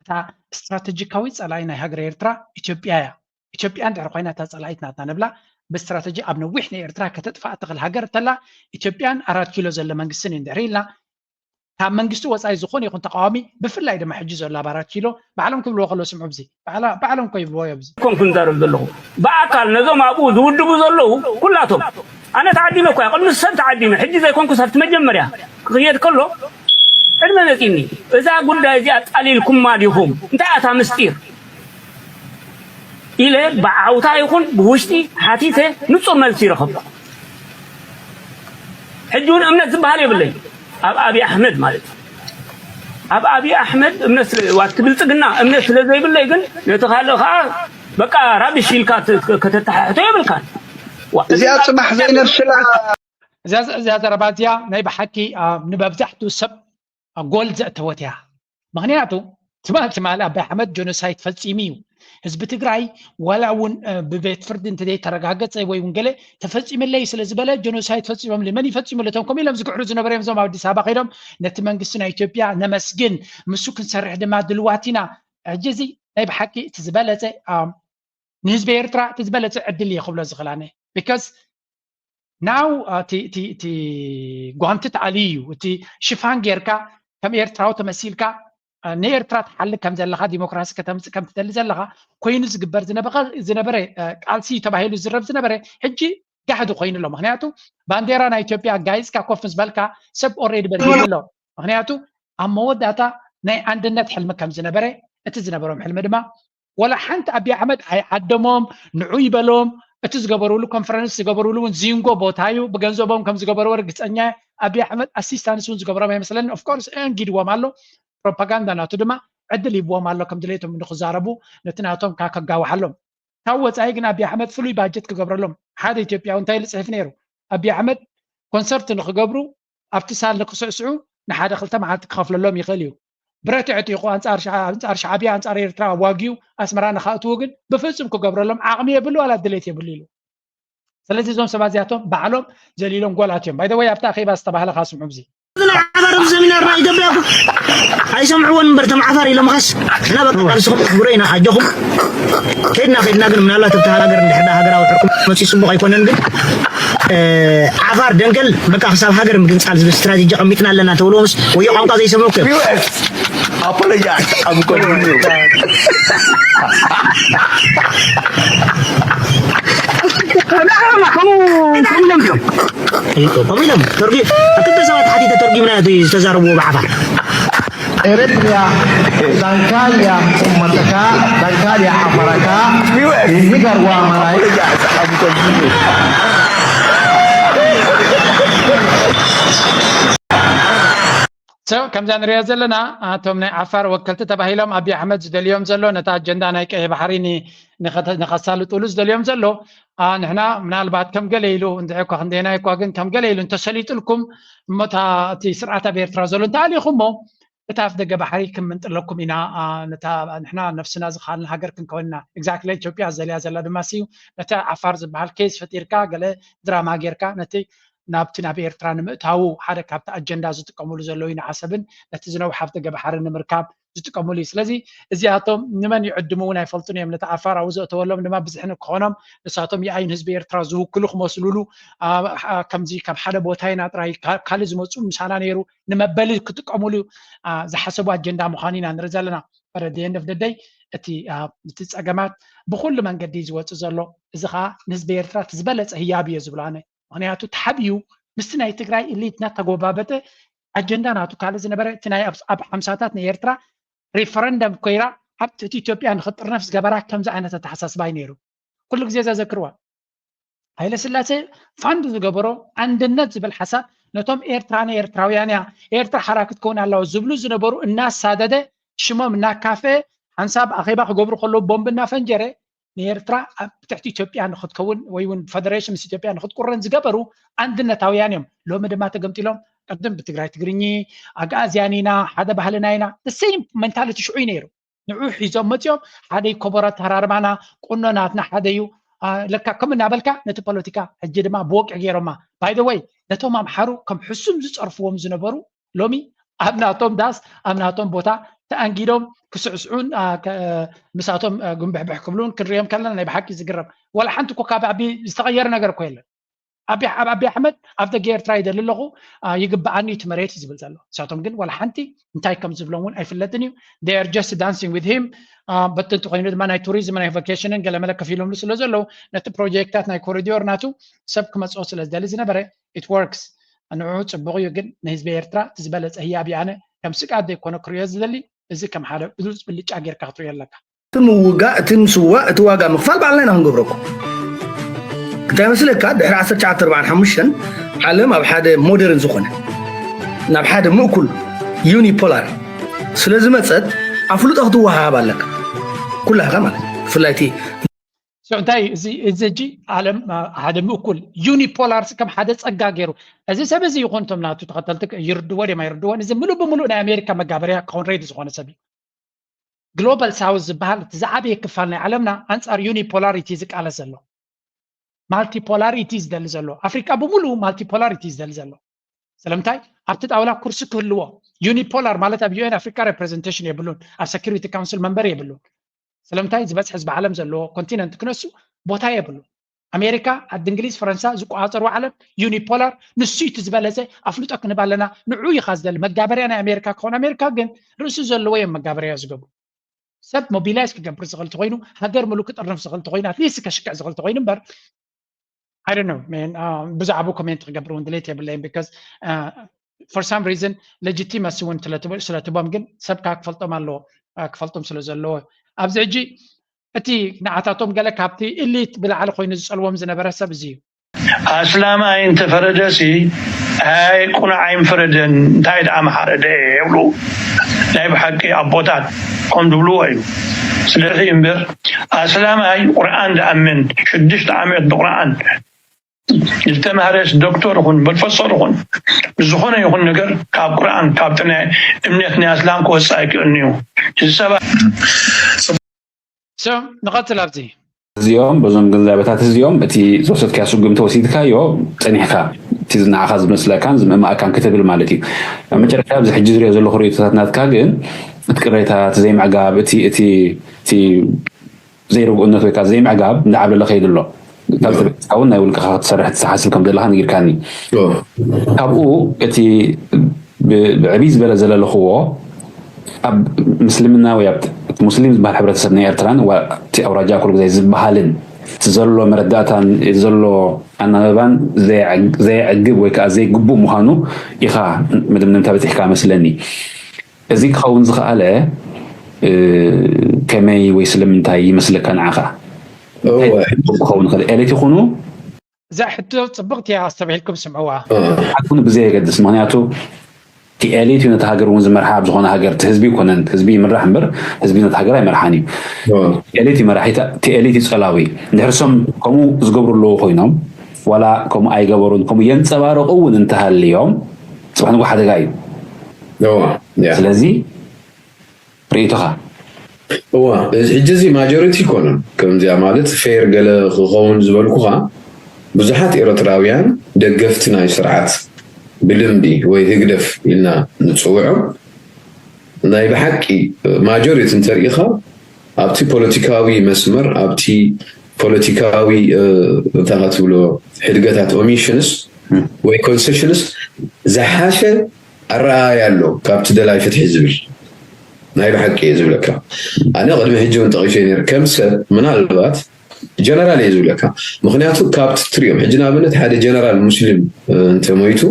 እታ ስትራተጂካዊ ጸላኢ ናይ ሃገረ ኤርትራ ኢትዮጵያ እያ። ኢትዮጵያ እንድሕር ኮይና እታ ጸላኢት ናትና ንብላ ብስትራተጂ ኣብ ነዊሕ ንኤርትራ ከተጥፍኣ እትኽእል ሃገር እንተላ ኢትዮጵያን ኣራት ኪሎ ዘሎ መንግስትን እዩ እንድሕር ኢልና ካብ መንግስቲ ወጻኢ ዝኾነ ይኹን ተቃዋሚ ብፍላይ ድማ ሕጂ ዘሎ ኣብ ኣራት ኪሎ ባዕሎም ክብልዎ ከሎ ስምዑ ብዚ ባዕላ- ባዕሎም እኮ ይብልዎ እዮም ብዚ ኮንኩ ዝዛረብ ዘለኹ ብኣካል ነዞም ኣብኡ ዝውድቡ ዘለዉ ኩላቶም ኣነ ተዓዲመ እኮ እየ ቅድሚ ሰብ ተዓዲመ ሕጂ ዘይኮንኩ ሰብቲ መጀመርያ ክኽየድ ከሎ ዕድመ መፂኒ እዛ ጉዳይ እዚኣ ኣጣሊልኩማ ዲኹም እንታይ ኣታ ምስጢር ኢለ ብዓውታ ይኹን ብውሽጢ ሓቲተ ንፁር መልሲ ይረኸብኩ ሕጂ እውን እምነት ዝበሃል የብለይ ኣብ ኣብይ ኣሕመድ ማለት እዩ ኣብ ኣብይ ኣሕመድ እምነት ስለ ዋት ብልፅግና እምነት ስለ ዘይብለይ ግን ነቲ ካልእ ከዓ በቃ ራብሽ ኢልካ ት- ከተተሓሕቶ የብልካን ዋ፣ እዚኣ ፅባሕ ዘይነብስላ እዛ እዛ ዘረባ እዚኣ ናይ ብሓቂ ኣ፣ ንመብዛሕትኡ ሰብ ኣ፣ ጎል ዘእተወት እያ። ምክንያቱ ትማል ትማል ኣባይ ኣሕመድ ጀኖሳይድ ፈፂሙ እዩ። ህዝቢ ትግራይ ዋላ እውን እ፣ ብቤት ፍርዲ እንተዘይተረጋገፀ ወይ እውን ገለ ተፈፂምለይ ስለ ዝበለ ጀኖሳይድ ፈፂሞምሊ መን ይፈፂሙሉ እቶም ከምኡ ኢሎም ዝግዕሩ ዝነበሩ እዮም እዞም ኣብ ኣዲስ ኣበባ ከይዶም ነቲ መንግስቲ ናይ ኢትዮጵያ ነመስግን ምሱ ክንሰርሕ ድማ ድልዋት ኢና። ሕጂ እዚ ናይ ብሓቂ እቲ ዝበለፀ ኣ፣ ንህዝቢ ኤርትራ እቲ ዝበለፀ ዕድል እየ ክብሎ ዝኽእል ኣነ because ናው እቲ ጓንቲ ተኣልዩ እዩ። እቲ ሽፋን ጌርካ ከም ኤርትራዊ ተመሲልካ ንኤርትራ ትሓልግ ከም ዘለኻ፣ ዲሞክራሲ ከተምፅእ ከም ትደሊ ዘለኻ ኮይኑ ዝግበር ዝነበረ ቃልሲ ተባሂሉ ዝዝረብ ዝነበረ ሕጂ ጋህዲ ኮይኑ ኣሎ። ምክንያቱ ባንዴራ ናይ ኢትዮጵያ ኣጋይፅካ ኮፍ ምስ በልካ ሰብ ኦሬዲ በዲሉ ኣሎ። ምክንያቱ ኣብ መወዳእታ ናይ ኣንድነት ሕልሚ ከም ዝነበረ፣ እቲ ዝነበሮም ሕልሚ ድማ ወላ ሓንቲ ኣቢ ኣሕመድ ኣይዓደሞም፣ ንዑ ይበሎም። እቲ ዝገበሩሉ ኮንፈረንስ ዝገበሩሉ እውን ዚንጎ ቦታ እዩ። ብገንዘቦም ከም ዝገበርዎ ርግፀኛ እየ። ኣቢ ኣሕመድ ኣሲስታንስ እውን ዝገበሮም ኣይመስለኒ። ኦፍኮርስ ኣንጊድዎም ኣሎ፣ ፕሮፓጋንዳ ናቱ ድማ ዕድል ሂብዎም ኣሎ ከም ድሌቶም ንክዛረቡ፣ ነቲ ናቶም ከጋውሓሎም። ካብ ወፃኢ ግን ኣቢ ኣሕመድ ፍሉይ ባጀት ክገብረሎም፣ ሓደ ኢትዮጵያዊ እንታይ ኢሉ ፅሕፍ ነይሩ? ኣቢ ኣሕመድ ኮንሰርት ንክገብሩ ኣብቲ ሳል ንክስዕስዑ ንሓደ ክልተ መዓልቲ ክኸፍለሎም ይኽእል እዩ። ብረት የዕጢቑ ኣንፃር ሻዕብያ ኣንፃር ኤርትራ ኣዋጊኡ ኣስመራ ንካእትዉ ግን ብፍፁም ክገብረሎም ዓቕሚ የብሉ ዋላ ድሌት የብሉ ኢሉ። ስለዚ እዞም ሰባት እዚኣቶም ባዕሎም ዘሊሎም ጎላት እዮም። ባይደወይ ኣብቲ ኣኼባ ዝተባህለ ካስምዑ ብዚ ናይ ዓፋር ሰሚናር ናይ ኢትዮጵያ እኮ ኣይሰምዕዎን እምበር፣ እቶም ዓፋር ኢሎም ኸስ ንሕና በቃ ቃልስኹም ክብሮ ኢና ኣጆኹም። ከድና ከድና ግን ምናልባት ኣብቲ ሃገር እንድሕር ሃገራዊ ሕርኩም መፅኡ ፅቡቕ ኣይኮነን። ግን ዓፋር ደንገል በቃ ክሳብ ሃገር ምግንፃል ዝብል ስትራቴጂ ቀሚጥና ኣለና ተብልዎምስ ወዮ ቋንቋ ዘይሰምዑ እዮም። Apologize. I'm going to ከምኡ ኢሎም ተርጉ ክልተ ሰባት ሓቲተ ተርጉምና ዝተዛረብዎ ብዓፋር ኤርትርያ ዳንካልያ ኡመተካ ዳንካልያ ዓፈረካ ይህጋርዋ መራይ ከምዛ ንሪኦ ዘለና እቶም ናይ ዓፋር ወከልቲ ተባሂሎም ኣቢ ኣሕመድ ዝደልዮም ዘሎ ነታ ኣጀንዳ ናይ ቀይሕ ባሕሪ ንኸሳልጥሉ ዝደልዮም ዘሎ ንሕና ምናልባት ከም ገለ ኢሉ እንድዒ እኳ ክንደየናይ እኳ ግን ከም ገለ ኢሉ እንተሰሊጥልኩም እሞ እቲ ስርዓት ኣብ ኤርትራ ዘሎ እንተኣሊኹሞ እታ ኣፍ ደገ ባሕሪ ክንምንጥለኩም ኢና ንሕና ነፍስና ዝኻልና ሃገር ክንከውን ኢና exactly ኢትዮጵያ ዘልያ ዘላ ድማ ስዩ ነቲ ዓፋር ዝበሃል case ፈጢርካ ገለ ድራማ ጌርካ ነቲ ናብቲ ናብ ኤርትራ ንምእታዉ ሓደ ካብቲ ኣጀንዳ ዝጥቀምሉ ዘለዉ ኢና ዓሰብን ነቲ ዝነውሓ ኣፍ ደገ ባሕሪ ንምርካብ ዝጥቀምሉ እዩ ስለዚ እዚኣቶም ንመን ይዕድሙ እውን ኣይፈልጡን እዮም ነቲ ዓፋር ኣብኡ ዘእተወሎም ድማ ብዝሒ ንክኾኖም ንሳቶም የኣይን ህዝቢ ኤርትራ ዝውክሉ ክመስሉሉ ከምዚ ካብ ሓደ ቦታ ኢና ጥራይ ካልእ ዝመፁ ምሳና ነይሩ ንመበሊ ክጥቀምሉ ዝሓሰቡ ኣጀንዳ ምዃኑ ኢና ንርኢ ዘለና። But at the end of the day እቲ እቲ ፀገማት ብኩሉ መንገዲ እዩ ዝወፅእ ዘሎ። እዚ ከዓ ንህዝቢ ኤርትራ እቲ ዝበለፀ ህያብ እየ ዝብሎ ኣነ። ምክንያቱ ተሓቢኡ ምስቲ ናይ ትግራይ ኢሊት እናተጎባበጠ ኣጀንዳ ናቱ ካልእ ዝነበረ እቲ ናይ ኣብ ሓምሳታት ናይ ኤርትራ ሪፈረንደም ኮይራ ኣብ ትሕቲ ኢትዮጵያ ንክጥርነፍ ዝገበራ ከምዚ ዓይነት ኣተሓሳስባ እዩ ነይሩ። ኩሉ ግዜ ዘዘክርዋ ሃይለስላሴ ፋንድ ዝገበሮ ኣንድነት ዝብል ሓሳብ ነቶም ኤርትራ ንኤርትራውያን እያ ኤርትራ ሓራ ክትከውን ኣለዋ ዝብሉ ዝነበሩ እናሳደደ ሽሞም እናካፈ ሓንሳብ ኣኼባ ክገብሩ ከለዉ ቦምብ እናፈንጀረ ንኤርትራ ኣብ ትሕቲ ኢትዮጵያ ንክትከውን ወይ እውን ፈደሬሽን ምስ ኢትዮጵያ ንክትቁረን ዝገበሩ ኣንድነታውያን እዮም። ሎሚ ድማ ተገምጢሎም ቅድም ብትግራይ ትግርኚ ኣግኣዝያን ኢና ሓደ ባህልና ኢና the same mentality ሽዑ እዩ ነይሩ። ንዑ ሒዞም መፂኦም ሓደ ኮቦሮ ኣተሃራርባና ቁኖ ናትና ሓደ እዩ ለካ ከም እናበልካ ነቲ ፖለቲካ ሕጂ ድማ ብወቅዒ ገይሮማ። By the way ነቶም ኣምሓሩ ከም ሕሱም ዝፀርፍዎም ዝነበሩ ሎሚ ኣብ ናቶም ዳስ ኣብ ናቶም ቦታ ተኣንጊዶም ክስዕስዑን ምሳቶም ጉንብሕብሕ ክብሉን ክንሪኦም ከለና ናይ ብሓቂ ዝግረም ወላ ሓንቲ እኮ ካብ ኣቢ ዝተቐየረ ነገር እኮ የለን። ኣብ ኣቢ ኣሕመድ ኣብ ደገ ኤርትራ ይደሊ ኣለኹ ይግበኣኒ እቲ መሬት እዩ ዝብል ዘሎ። ንሳቶም ግን ወላ ሓንቲ እንታይ ከም ዝብሎም እውን ኣይፍለጥን እዩ። They are just dancing with him but እንተኮይኑ ድማ ናይ ቱሪዝም ናይ ቫኬሽንን ገለመለ ከፊሎምሉ ስለ ዘለዉ ነቲ ፕሮጀክታት ናይ ኮሪዶር ናቱ ሰብ ክመፅኦ ስለ ዝደሊ ዝነበረ it works ንዑ ፅቡቕ እዩ ግን ንህዝቢ ኤርትራ እቲ ዝበለፀ ህያብ ኣነ ከም ስግኣት ዘይኮነ ክሪኦ ዝደሊ እዚ ከም ሓደ ብሉፅ ብልጫ ጌርካ ክትሪኦ ኣለካ። እቲ ምውጋእ እቲ ምስዋእ እቲ ዋጋ ምኽፋል ባዕልና ኢና ክንገብረኩም እንታይ መስለካ ድሕሪ ዓሰርተ ትሽዓተ ኣርባዓን ሓሙሽተን ዓለም ኣብ ሓደ ሞደርን ዝኾነ ናብ ሓደ ምእኩል ዩኒፖላር ስለ ዝመፀት ኣፍልጦ ክትወሃሃብ ኣለካ ኩላካ ማለት ብፍላይ እቲ እንታይ እዚ እዚ ሕጂ ዓለም ሓደ ምእኩል ዩኒፖላር ከም ሓደ ፀጋ ገይሩ እዚ ሰብ እዚ ይኹን እቶም ናቱ ተኸተልቲ ይርድዎ ድም ኣይርድዎን እዚ ምሉእ ብምሉእ ናይ ኣሜሪካ መጋበርያ ክኸውን ሬዲ ዝኾነ ሰብ እዩ። ግሎባል ሳውዝ ዝበሃል እቲ ዝዓበየ ክፋል ናይ ዓለምና ኣንፃር ዩኒፖላሪቲ ዝቃለስ ዘሎ ማልቲፖላሪቲ ዝደሊ ዘሎ ኣፍሪቃ ብምሉኡ ማልቲፖላሪቲ ዝደሊ ዘሎ ስለምንታይ ኣብቲ ጣውላ ኩርሲ ክህልዎ ዩኒፖላር ማለት ኣብ ዩኤን ኣፍሪካ ሬፕሬዘንቴሽን የብሉን ኣብ ሰኪሪቲ ካውንስል መንበር የብሉን ስለምንታይ ዝበዝሕ ህዝቢ ዓለም ዘለዎ ኮንቲነንት ክነሱ ቦታ የብሉን ኣሜሪካ፣ ዓዲ እንግሊዝ፣ ፈረንሳ ዝቆፃፀርዎ ዓለም ዩኒፖላር፣ ንሱ እዩ እቲ ዝበለፀ። ኣፍልጦ ክንህብ ኣለና። ንዑ ኢኻ ዝደሊ። መጋበርያ ናይ ኣሜሪካ ክኾን፣ ኣሜሪካ ግን ርእሲ ዘለዎ እዮም መጋበርያ ዝገብሩ። ሰብ ሞቢላይዝ ክገብር ዝኽእል ተኮይኑ፣ ሃገር ሙሉእ ክጥርንፍ ዝኽእል ተኮይኑ፣ ኣትሊስት ከሽክዕ ዝኽእል ተኮይኑ እምበር፣ I don't know, man. ብዛዕባኡ ኮሜንት ክገብር እውን ድሌት የብለይን። Because for some reason legitimacy እውን ስለትቦም፣ ግን ሰብ ከዓ ክፈልጦም ኣለዎ። ክፈልጦም ስለ ዘለዎ ኣብዚ ሕጂ እቲ ንዓታቶም ገለ ካብቲ ኢሊት ብላዕሊ ኮይኑ ዝፀልዎም ዝነበረ ሰብ እዚ እዩ። ኣስላማይ እንተፈረደሲ፣ ኣይ ቁኑዕ ኣይምፈረደን፣ እንታይ ደኣ ምሓረደ ይብሉ። ናይ ብሓቂ ኣቦታት ከም ዝብልዎ እዩ። ስለዚ እምበር ኣስላማይ ቁርኣን ዝኣምን፣ ሽዱሽተ ዓመት ብቁርኣን ዝተማህረስ ዶክተር ይኹን ፕሮፌሰር ይኹን ዝኾነ ይኹን ነገር ካብ ቁርኣን ካብ ናይ እምነት ናይ ኣስላም ክወፅእ ኣይክእልን እዩ። እዚ ሰባት ንቐፅል ኣብዚ እዚኦም በዞም ግንዛቤታት እዚኦም እቲ ዝወሰድካዮ ስጉምቲ ወሲድካዮ ፀኒሕካ እቲ ዝነዓኻ ዝመስለካን ዝምእማእካን ክትብል ማለት እዩ። ኣብ መጨረሻ ኣብዚ ሕጂ ዝሪኦ ዘለኹ ርእይቶታት ናትካ ግን እቲ ቅሬታ እቲ ዘይምዕጋብ እቲ እቲ እቲ ዘይርግኡነት ወይ ከዓ ዘይምዕጋብ እንዳዓብለለ ከይዱ ኣሎ። ካብ ዝተበፅካ እውን ናይ ውልቅኻ ክትሰርሕ ትሓስብ ከም ዘለካ ነጊርካኒ። ካብኡ እቲ ብዕብይ ዝበለ ዘለለኽዎ ኣብ ምስልምና ወይ ኣብ ሙስሊም ዝበሃል ሕብረተሰብ ናይ ኤርትራን እቲ ኣውራጃ ኩሉ ግዜ ዝበሃልን እቲ ዘሎ መረዳእታን ዘሎ ኣናበባን ዘየዕግብ ወይ ከዓ ዘይግቡእ ምዃኑ ኢኻ መደምደምታ በፂሕካ መስለኒ። እዚ ክኸውን ዝኸኣለ ከመይ ወይ ስለምንታይ ይመስለካ ንዓኻ? ክኸውን ክእል ኤሊት ይኹኑ እዛ ሕቶ ፅብቕቲ እያ ኣስተብሂልኩም ስምዕዋ። ሓትኩኑ ብዘይ የገድስ ምክንያቱ እቲ ኤሊት እዩ ነቲ ሃገር እውን ዝመርሓ ኣብ ዝኾነ ሃገር እቲ ህዝቢ ይኮነን ህዝቢ ይምራሕ እምበር ህዝቢ ነቲ ሃገር ኣይመርሓን እዩ። ኤሊት እዩ መራሒ እቲ ኤሊት እዩ ፀላዊ። እንድሕር ሶም ከምኡ ዝገብሩ ኣለዉ ኮይኖም ዋላ ከምኡ ኣይገበሩን ከምኡ የንፀባረቑ እውን እንተሃልዮም ፅባሕ ንጎ ሓደጋ እዩ። ስለዚ ርእይቶኻ እዋ እዚ ሕጂ እዚ ማጆሪቲ ይኮኑን ከምዚኣ ማለት ፌር ገለ ክኸውን ዝበልኩኻ ብዙሓት ኤረትራውያን ደገፍቲ ናይ ስርዓት ብልምዲ ወይ ህግደፍ ኢልና ንፅውዖም ናይ ብሓቂ ማጆሪቲ እንተሪኢኻ ኣብቲ ፖለቲካዊ መስመር ኣብቲ ፖለቲካዊ እንታይ ትብሎ ሕድገታት ኦሚሽንስ ወይ ኮንሴሽንስ ዝሓሸ ኣረኣእያ ኣሎ ካብቲ ደላይ ፍትሒ ዝብል ናይ ብሓቂ እየ ዝብለካ። ኣነ ቅድሚ ሕጂ እውን ጠቒሰ ነር ከም ሰብ ምናልባት ጀነራል እየ ዝብለካ። ምክንያቱ ካብቲ ትሪኦም ሕጂ ንኣብነት ሓደ ጀነራል ሙስሊም እንተሞይቱ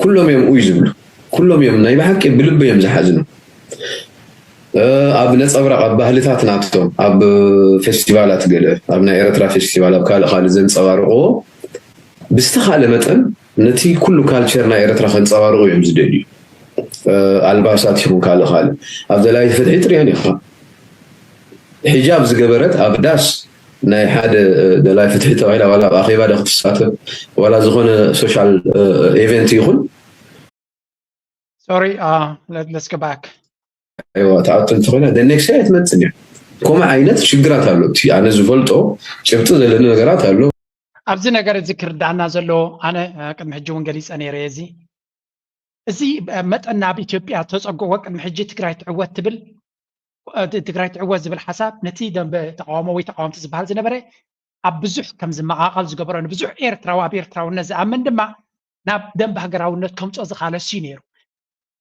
ኩሎም እዮም ኡይ ዝብሉ። ኩሎም እዮም ናይ ብሓቂ ብልቢ እዮም ዝሓዝኑ። ኣብ ነፀብራቕ ኣብ ባህልታት ናቶም ኣብ ፌስቲቫላት ገለ ኣብ ናይ ኤረትራ ፌስቲቫል ኣብ ካልእ ካልእ ዘንፀባርቕዎ ብዝተኻለ መጠን ነቲ ኩሉ ካልቸር ናይ ኤረትራ ከንፀባርቑ እዮም ዝደልዩ። ኣልባሳት ይኹን ካልእ ካልእ ኣብ ደላይ ፍትሒ ትሪኦን ኢኻ። ሒጃብ ዝገበረት ኣብ ዳስ ናይ ሓደ ደላይ ፍትሒ ተባሂላ ዋላ ኣብ ኣኼባ ዶ ክትሳተፍ ዋላ ዝኾነ ሶሻል ኤቨንት ይኹን Sorry, uh, let, let's go back. ተኣቱ እንተኾይና the next ኣይትመፅን እያ። ከምኡ ዓይነት ሽግራት ኣሎ። እቲ ኣነ ዝፈልጦ ጭብጢ ዘለኒ ነገራት ኣሎ። ኣብዚ ነገር እዚ ክርዳእና ዘለዎ ኣነ ቅድሚ ሕጂ እውን ገሊፀ ነይረ እዚ እዚ መጠን ናብ ኢትዮጵያ ተፀግኦ ቅድሚ ሕጂ ትግራይ ትዕወት ትብል ትግራይ ትዕወት ዝብል ሓሳብ ነቲ ደንበ ተቃውሞ ወይ ተቃወምቲ ዝበሃል ዝነበረ ኣብ ብዙሕ ከም ዝመቃቀል ዝገበሮ ንብዙሕ ኤርትራዊ ኣብ ኤርትራውነት ዝኣምን ድማ ናብ ደንብ ሃገራውነት ከምፅኦ ዝኻለስ እዩ ነይሩ።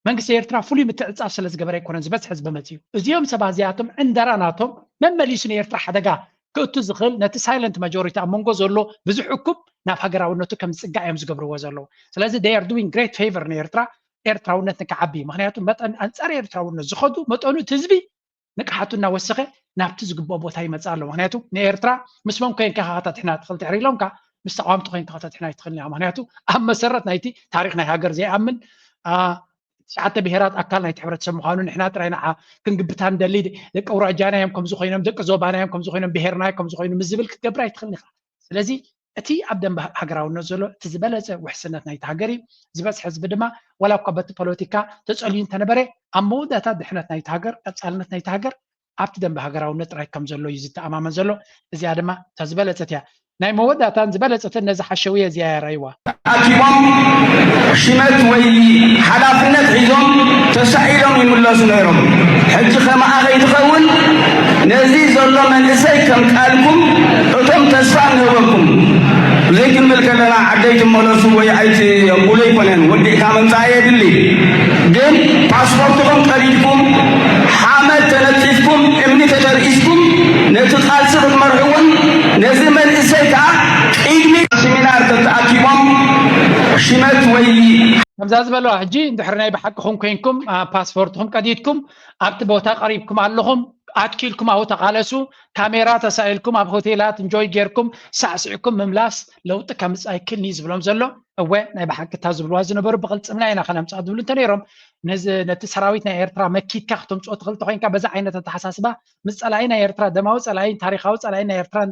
መንግስቲ ኤርትራ ፍሉይ ምትዕፃፍ ስለ ዝገበረ ኣይኮነን ዝበዝሕ ህዝቢ መፂኡ። እዚኦም ሰባት እዚኣቶም ዕንደራ ናቶም መመሊሱ ንኤርትራ ሓደጋ ክእቱ ዝኽእል ነቲ ሳይለንት ማጆሪቲ ኣብ መንጎ ዘሎ ብዙሕ እኩብ ናብ ሃገራውነቱ ከም ዝፅጋዕ እዮም ዝገብርዎ ዘለዉ። ስለዚ they are doing great favor ንኤርትራ ኤርትራውነት ንክዓቢ። ምክንያቱ መጠን ኣንፃር ኤርትራውነት ዝኸዱ መጠኑ እቲ ህዝቢ ንቅሓቱ እናወሰኸ ናብቲ ዝግብኦ ቦታ ይመፅእ ኣሎ። ምክንያቱ ንኤርትራ ምስ መን ኮይንካ ከታትሕና ትኽእል ድሕሪ ኢሎምካ ምስ ተቃወምቲ ኮይንካ ከታትሕና ኣይትኽእልን ኢኻ። ምክንያቱ ኣብ መሰረት ናይቲ ታሪክ ናይ ሃገር ዘይኣምን ትሽዓተ ብሄራት ኣካል ናይቲ ሕብረተሰብ ምዃኑ ንሕና ጥራይ ንዓ ክንግብታ ንደሊ ደቂ ኣውራጃና እዮም ከምዚ ኮይኖም ደቂ ዞባና እዮም ከምዚ ኮይኖም ብሄርና እዩ ከምዚ ኮይኑ ምስ ዝብል ክትገብር ኣይትኽእልን ኢኻ። ስለዚ እቲ ኣብ ደንበ ሃገራውነት ዘሎ እቲ ዝበለፀ ውሕስነት ናይቲ ሃገር እዩ። ዝበፅሐ ህዝቢ ድማ ዋላ እኳ በቲ ፖለቲካ ተፀልዩ እንተነበረ ኣብ መወዳእታ ድሕነት ናይቲ ሃገር ቀፃልነት ናይቲ ሃገር ኣብቲ ደንበ ሃገራውነት ጥራይ ከም ዘሎ እዩ ዝተኣማመን ዘሎ። እዚኣ ድማ እታ ዝበለፀት እያ። ናይ መወዳእታን ዝበለፀትን ነዚ ሓሸውየ እዚኣ እያ ራይዋ። ኣኪቦም ሽመት ወይ ሓላፍነት ሒዞም ተሳኢሎም ይምለሱ ነይሮም። ሕጂ ከማኣ ከይትኸውን ነዚ ዘሎ መንእሰይ ከም ቃልኩም እቶም ተስፋ ንህበኩም። ዘይክንብል ከለና ዓደይ ትመለሱ ወይ ኣይትብሉ ኣይኮነን። ወዲእካ ምምፃእ የድሊ። ግን ፓስፖርትኩም ቀዲድኩም፣ ሓመድ ተነፂፍኩም፣ እምኒ ተተርኢስኩም፣ ነቲ ቃልሲ ክትመርሕዎን ነዚ መንእሰይ ከዓ ቅድሚ ሲሚናር ተተኣኪቦም ሽመት ወይ ከምዛ ዝበለዋ ሕጂ እንድሕር ናይ ብሓቅኹም ኮይንኩም ፓስፖርትኩም ቀዲድኩም ኣብቲ ቦታ ቀሪብኩም ኣለኹም ኣትኪልኩም ኣብኡ ተቓለሱ። ካሜራ ተሳኢልኩም ኣብ ሆቴላት እንጆይ ጌርኩም ሳዕስዕኩም ምምላስ ለውጢ ከምፅእ ኣይክልኒ እዩ ዝብሎም ዘሎ። እወ ናይ ብሓቂ እታ ዝብልዋ ዝነበሩ ብቕልፅምና ኢና ከነምፅኣ ዝብሉ እንተነይሮም ነዚ ነቲ ሰራዊት ናይ ኤርትራ መኪትካ ክትምፅኦ ትኽእል ተኮይንካ በዛ ዓይነት ኣተሓሳስባ ምስ ፀላኢ ናይ ኤርትራ ደማዊ ፀላኢን ታሪካዊ ፀላኢን ናይ ኤርትራን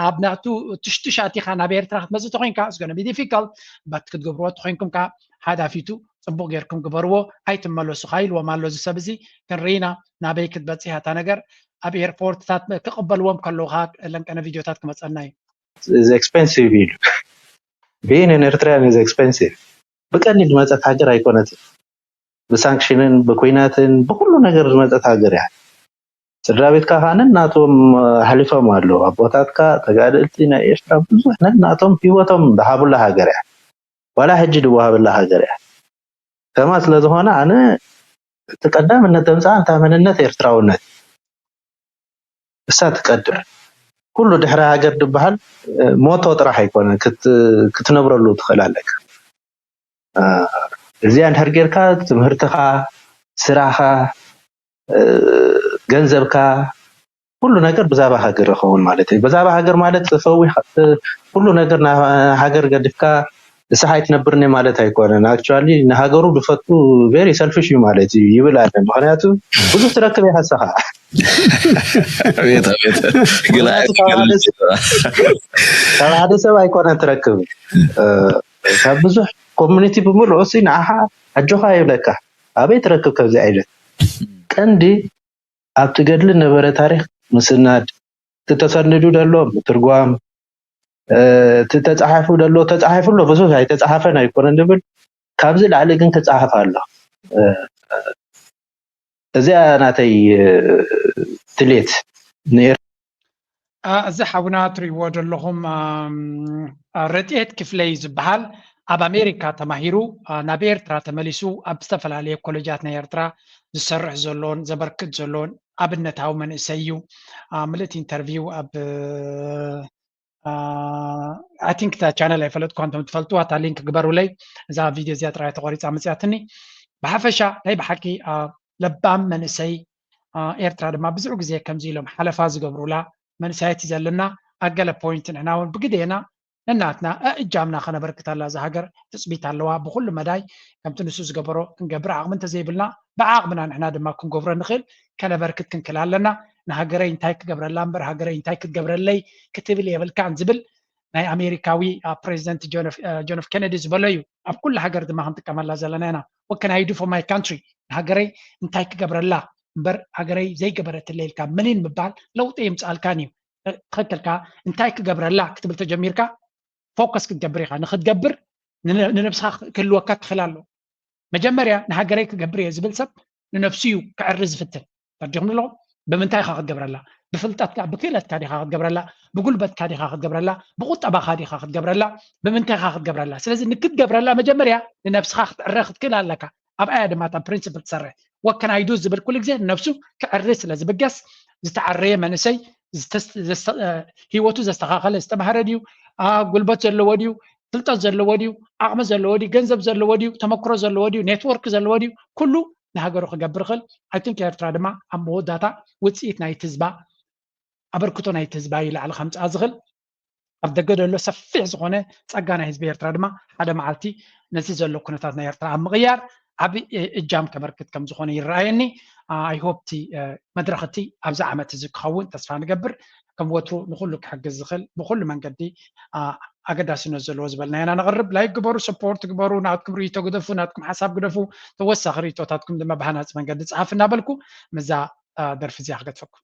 ኣብ ናቱ ትሽትሽ ኣቲኻ ናብ ኤርትራ ክትመፅእ ተኮይንካ ስገነ ቢዲፊካል ባት ክትገብርዎ ተኮይንኩም ከዓ ሓዳፊቱ ፅቡቕ ጌርኩም ግበርዎ ኣይትመለሱ ኢልዎም ኣሎ እዚ ሰብ እዚ ክንርኢና ናበይ ክትበፅሕ እታ ነገር ኣብ ኤርፖርትታት ክቕበልዎም ከለዉ ለንቀነ ቪድዮታት ክመፀና እዩ is expensive ኢሉ being an Eritrean is expensive ብቀሊል ዝመፀት ሃገር ኣይኮነትን ብሳንክሽንን ብኩናትን ብኩሉ ነገር ዝመፀት ሃገር እያ ስድራ ቤትካ ከዓ ነናቶም ሓሊፎም ኣለዉ ኣቦታትካ ተጋደልቲ ናይ ኤርትራ ብዙሕ ነናቶም ሂወቶም ዝሃብላ ሃገር እያ ዋላ ሕጂ ዝወሃብላ ሃገር እያ ከማ ስለዝኾነ ኣነ እቲ ቀዳምነት ተምፃእ እንታ መንነት ኤርትራውነት እሳ ትቀድም ኩሉ ድሕሪ ሃገር ዝበሃል ሞቶ ጥራሕ ኣይኮነ ክትነብረሉ ትኽእል ኣለካ እዚኣ እንድሕር ጌርካ ትምህርትኻ ስራኻ ገንዘብካ ኩሉ ነገር ብዛባ ሃገር ይኸውን ማለት እዩ። ብዛባ ሃገር ማለት ፈዊ ኩሉ ነገር ሃገር ገዲፍካ ንስኻ ኣይትነብርኒ ማለት ኣይኮነን። Actually ንሃገሩ ዝፈቱ very selfish እዩ ማለት እዩ ይብል ኣለ። ምኽንያቱ ብዙሕ ትረክብ ኢኻ ንስኻ። ካብ ሓደ ሰብ ኣይኮነን ትረክብ ካብ ብዙሕ community ብምልኡ ንዓኻ ኣጆኻ ይብለካ። ኣበይ ትረክብ ከምዚ ዓይነት ቀንዲ ኣብቲ ገድሊ ነበረ ታሪክ ምስናድ፣ እቲ ተሰኒዱ ዘሎ ምትርጓም፣ እቲ ተፃሓፉ ዘሎ ተፃሓፉ ኣሎ ብዙ ኣይተፃሓፈን ኣይኮነን ንብል ካብዚ ላዕሊ ግን ክፃሓፍ ኣሎ። እዚኣ ናተይ ድሌት ንኤር እዚ ሓውና ትሪእዎ ዘለኹም ረድኤት ክፍለይ ዝበሃል ኣብ ኣሜሪካ ተማሂሩ ናብ ኤርትራ ተመሊሱ ኣብ ዝተፈላለየ ኮሌጃት ናይ ኤርትራ ዝሰርሕ ዘሎን ዘበርክት ዘሎን ኣብነታዊ መንእሰይ እዩ። ምልእቲ ኢንተርቪው ኣብ I think እታ ቻነል ኣይፈለጥኳ እንቶም ትፈልጥዋ እታ ሊንክ ግበሩለይ እዛ ቪድዮ እዚኣ ጥራይ ተቆሪፃ መፅያትኒ። ብሓፈሻ ናይ ብሓቂ ለባም መንእሰይ ኤርትራ ድማ ብዙሕ ግዜ ከምዚ ኢሎም ሓለፋ ዝገብሩላ መንእሰያት እዩ ዘለና ኣብ ገለ ፖይንት ንሕና እውን ብግዴና ነናትና እእጃምና ከነበርክት ኣላ እዛ ሃገር ትፅቢት ኣለዋ ብኩሉ መዳይ ከምቲ ንሱ ዝገበሮ ክንገብር ዓቕሚ እንተዘይብልና ብዓቕምና ንሕና ድማ ክንገብሮ ንኽእል ከነበርክት ክንክእል ኣለና ንሃገረይ እንታይ ክገብረላ እምበር ሃገረይ እንታይ ክትገብረለይ ክትብል የብልካን ዝብል ናይ ኣሜሪካዊ ፕሬዚደንት ጆን ኤፍ ኬነዲ ዝበሎ እዩ ኣብ ኩሉ ሃገር ድማ ክንጥቀመላ ዘለና ኢና what can I do for my country ንሃገረይ እንታይ ክገብረላ እምበር ሃገረይ ዘይገበረትለይ ኢልካ ምኒን ምባል ለውጢ የምፅኣልካን እዩ ትኽክል ከዓ እንታይ ክገብረላ ክትብል ተጀሚርካ ፎከስ ክትገብር ኢኻ ንክትገብር ንነብስኻ ክህልወካ ክኽእል ኣሎ መጀመርያ ንሃገረይ ክገብር እየ ዝብል ሰብ ንነብሱ እዩ ክዕሪ ዝፍትን ፈዲኹም ኣለኹም ብምንታይ ኢኻ ክትገብረላ ብፍልጠትካ ብክእለትካ ዲኻ ክትገብረላ ብጉልበትካ ዲኻ ክትገብረላ ብቁጠባኻ ዲኻ ክትገብረላ ብምንታይ ኢኻ ክትገብረላ ስለዚ ንክትገብረላ መጀመርያ ንነብስኻ ክትዕረ ክትክእል ኣለካ ኣብኣያ ድማ እታ ፕሪንስፕል ትሰርሕ what can I do ዝብል ኩሉ ግዜ ንነብሱ ክዕሪ ስለ ዝብገስ ዝተዓረየ መንእሰይ ህይወቱ ዘስተኻኸለ ዝተማሃረ ድዩ ጉልበት ዘለዎ ድዩ ፍልጠት ዘለዎ ድዩ ዓቕሚ ዘለዎ ድዩ ገንዘብ ዘለዎ ድዩ ተመክሮ ዘለዎ ድዩ ኔትወርክ ዘለዎ ድዩ ኩሉ ንሃገሩ ክገብር ይኽእል I think ኤርትራ ድማ ኣብ መወዳእታ ውፅኢት ናይቲ ህዝባ ኣበርክቶ ናይቲ ህዝባ ይላዕሊ ከምፅኣ ዝኽእል ኣብ ደገ ዘሎ ሰፊሕ ዝኾነ ፀጋ ናይ ህዝቢ ኤርትራ ድማ ሓደ መዓልቲ ነዚ ዘሎ ኩነታት ናይ ኤርትራ ኣብ ምቕያር ዓቢ እጃም ከበርክት ከም ዝኾነ ይረኣየኒ I hope እቲ መድረኽ እቲ ኣብዚ ዓመት እዚ ክኸውን ተስፋ ንገብር ከም ወትሩ ንኩሉ ክሕግዝ ዝኽእል ብኩሉ መንገዲ ኣገዳስነት ዘለዎ ዝበልና ኢና ነቕርብ like ግበሩ support ግበሩ ናትኩም ርእይቶ ግደፉ ናትኩም ሓሳብ ግደፉ ተወሳኺ ርእይቶታትኩም ድማ ብሃናፂ መንገዲ ፀሓፍ እናበልኩ ምዛ ደርፊ እዚኣ ክገድፈኩም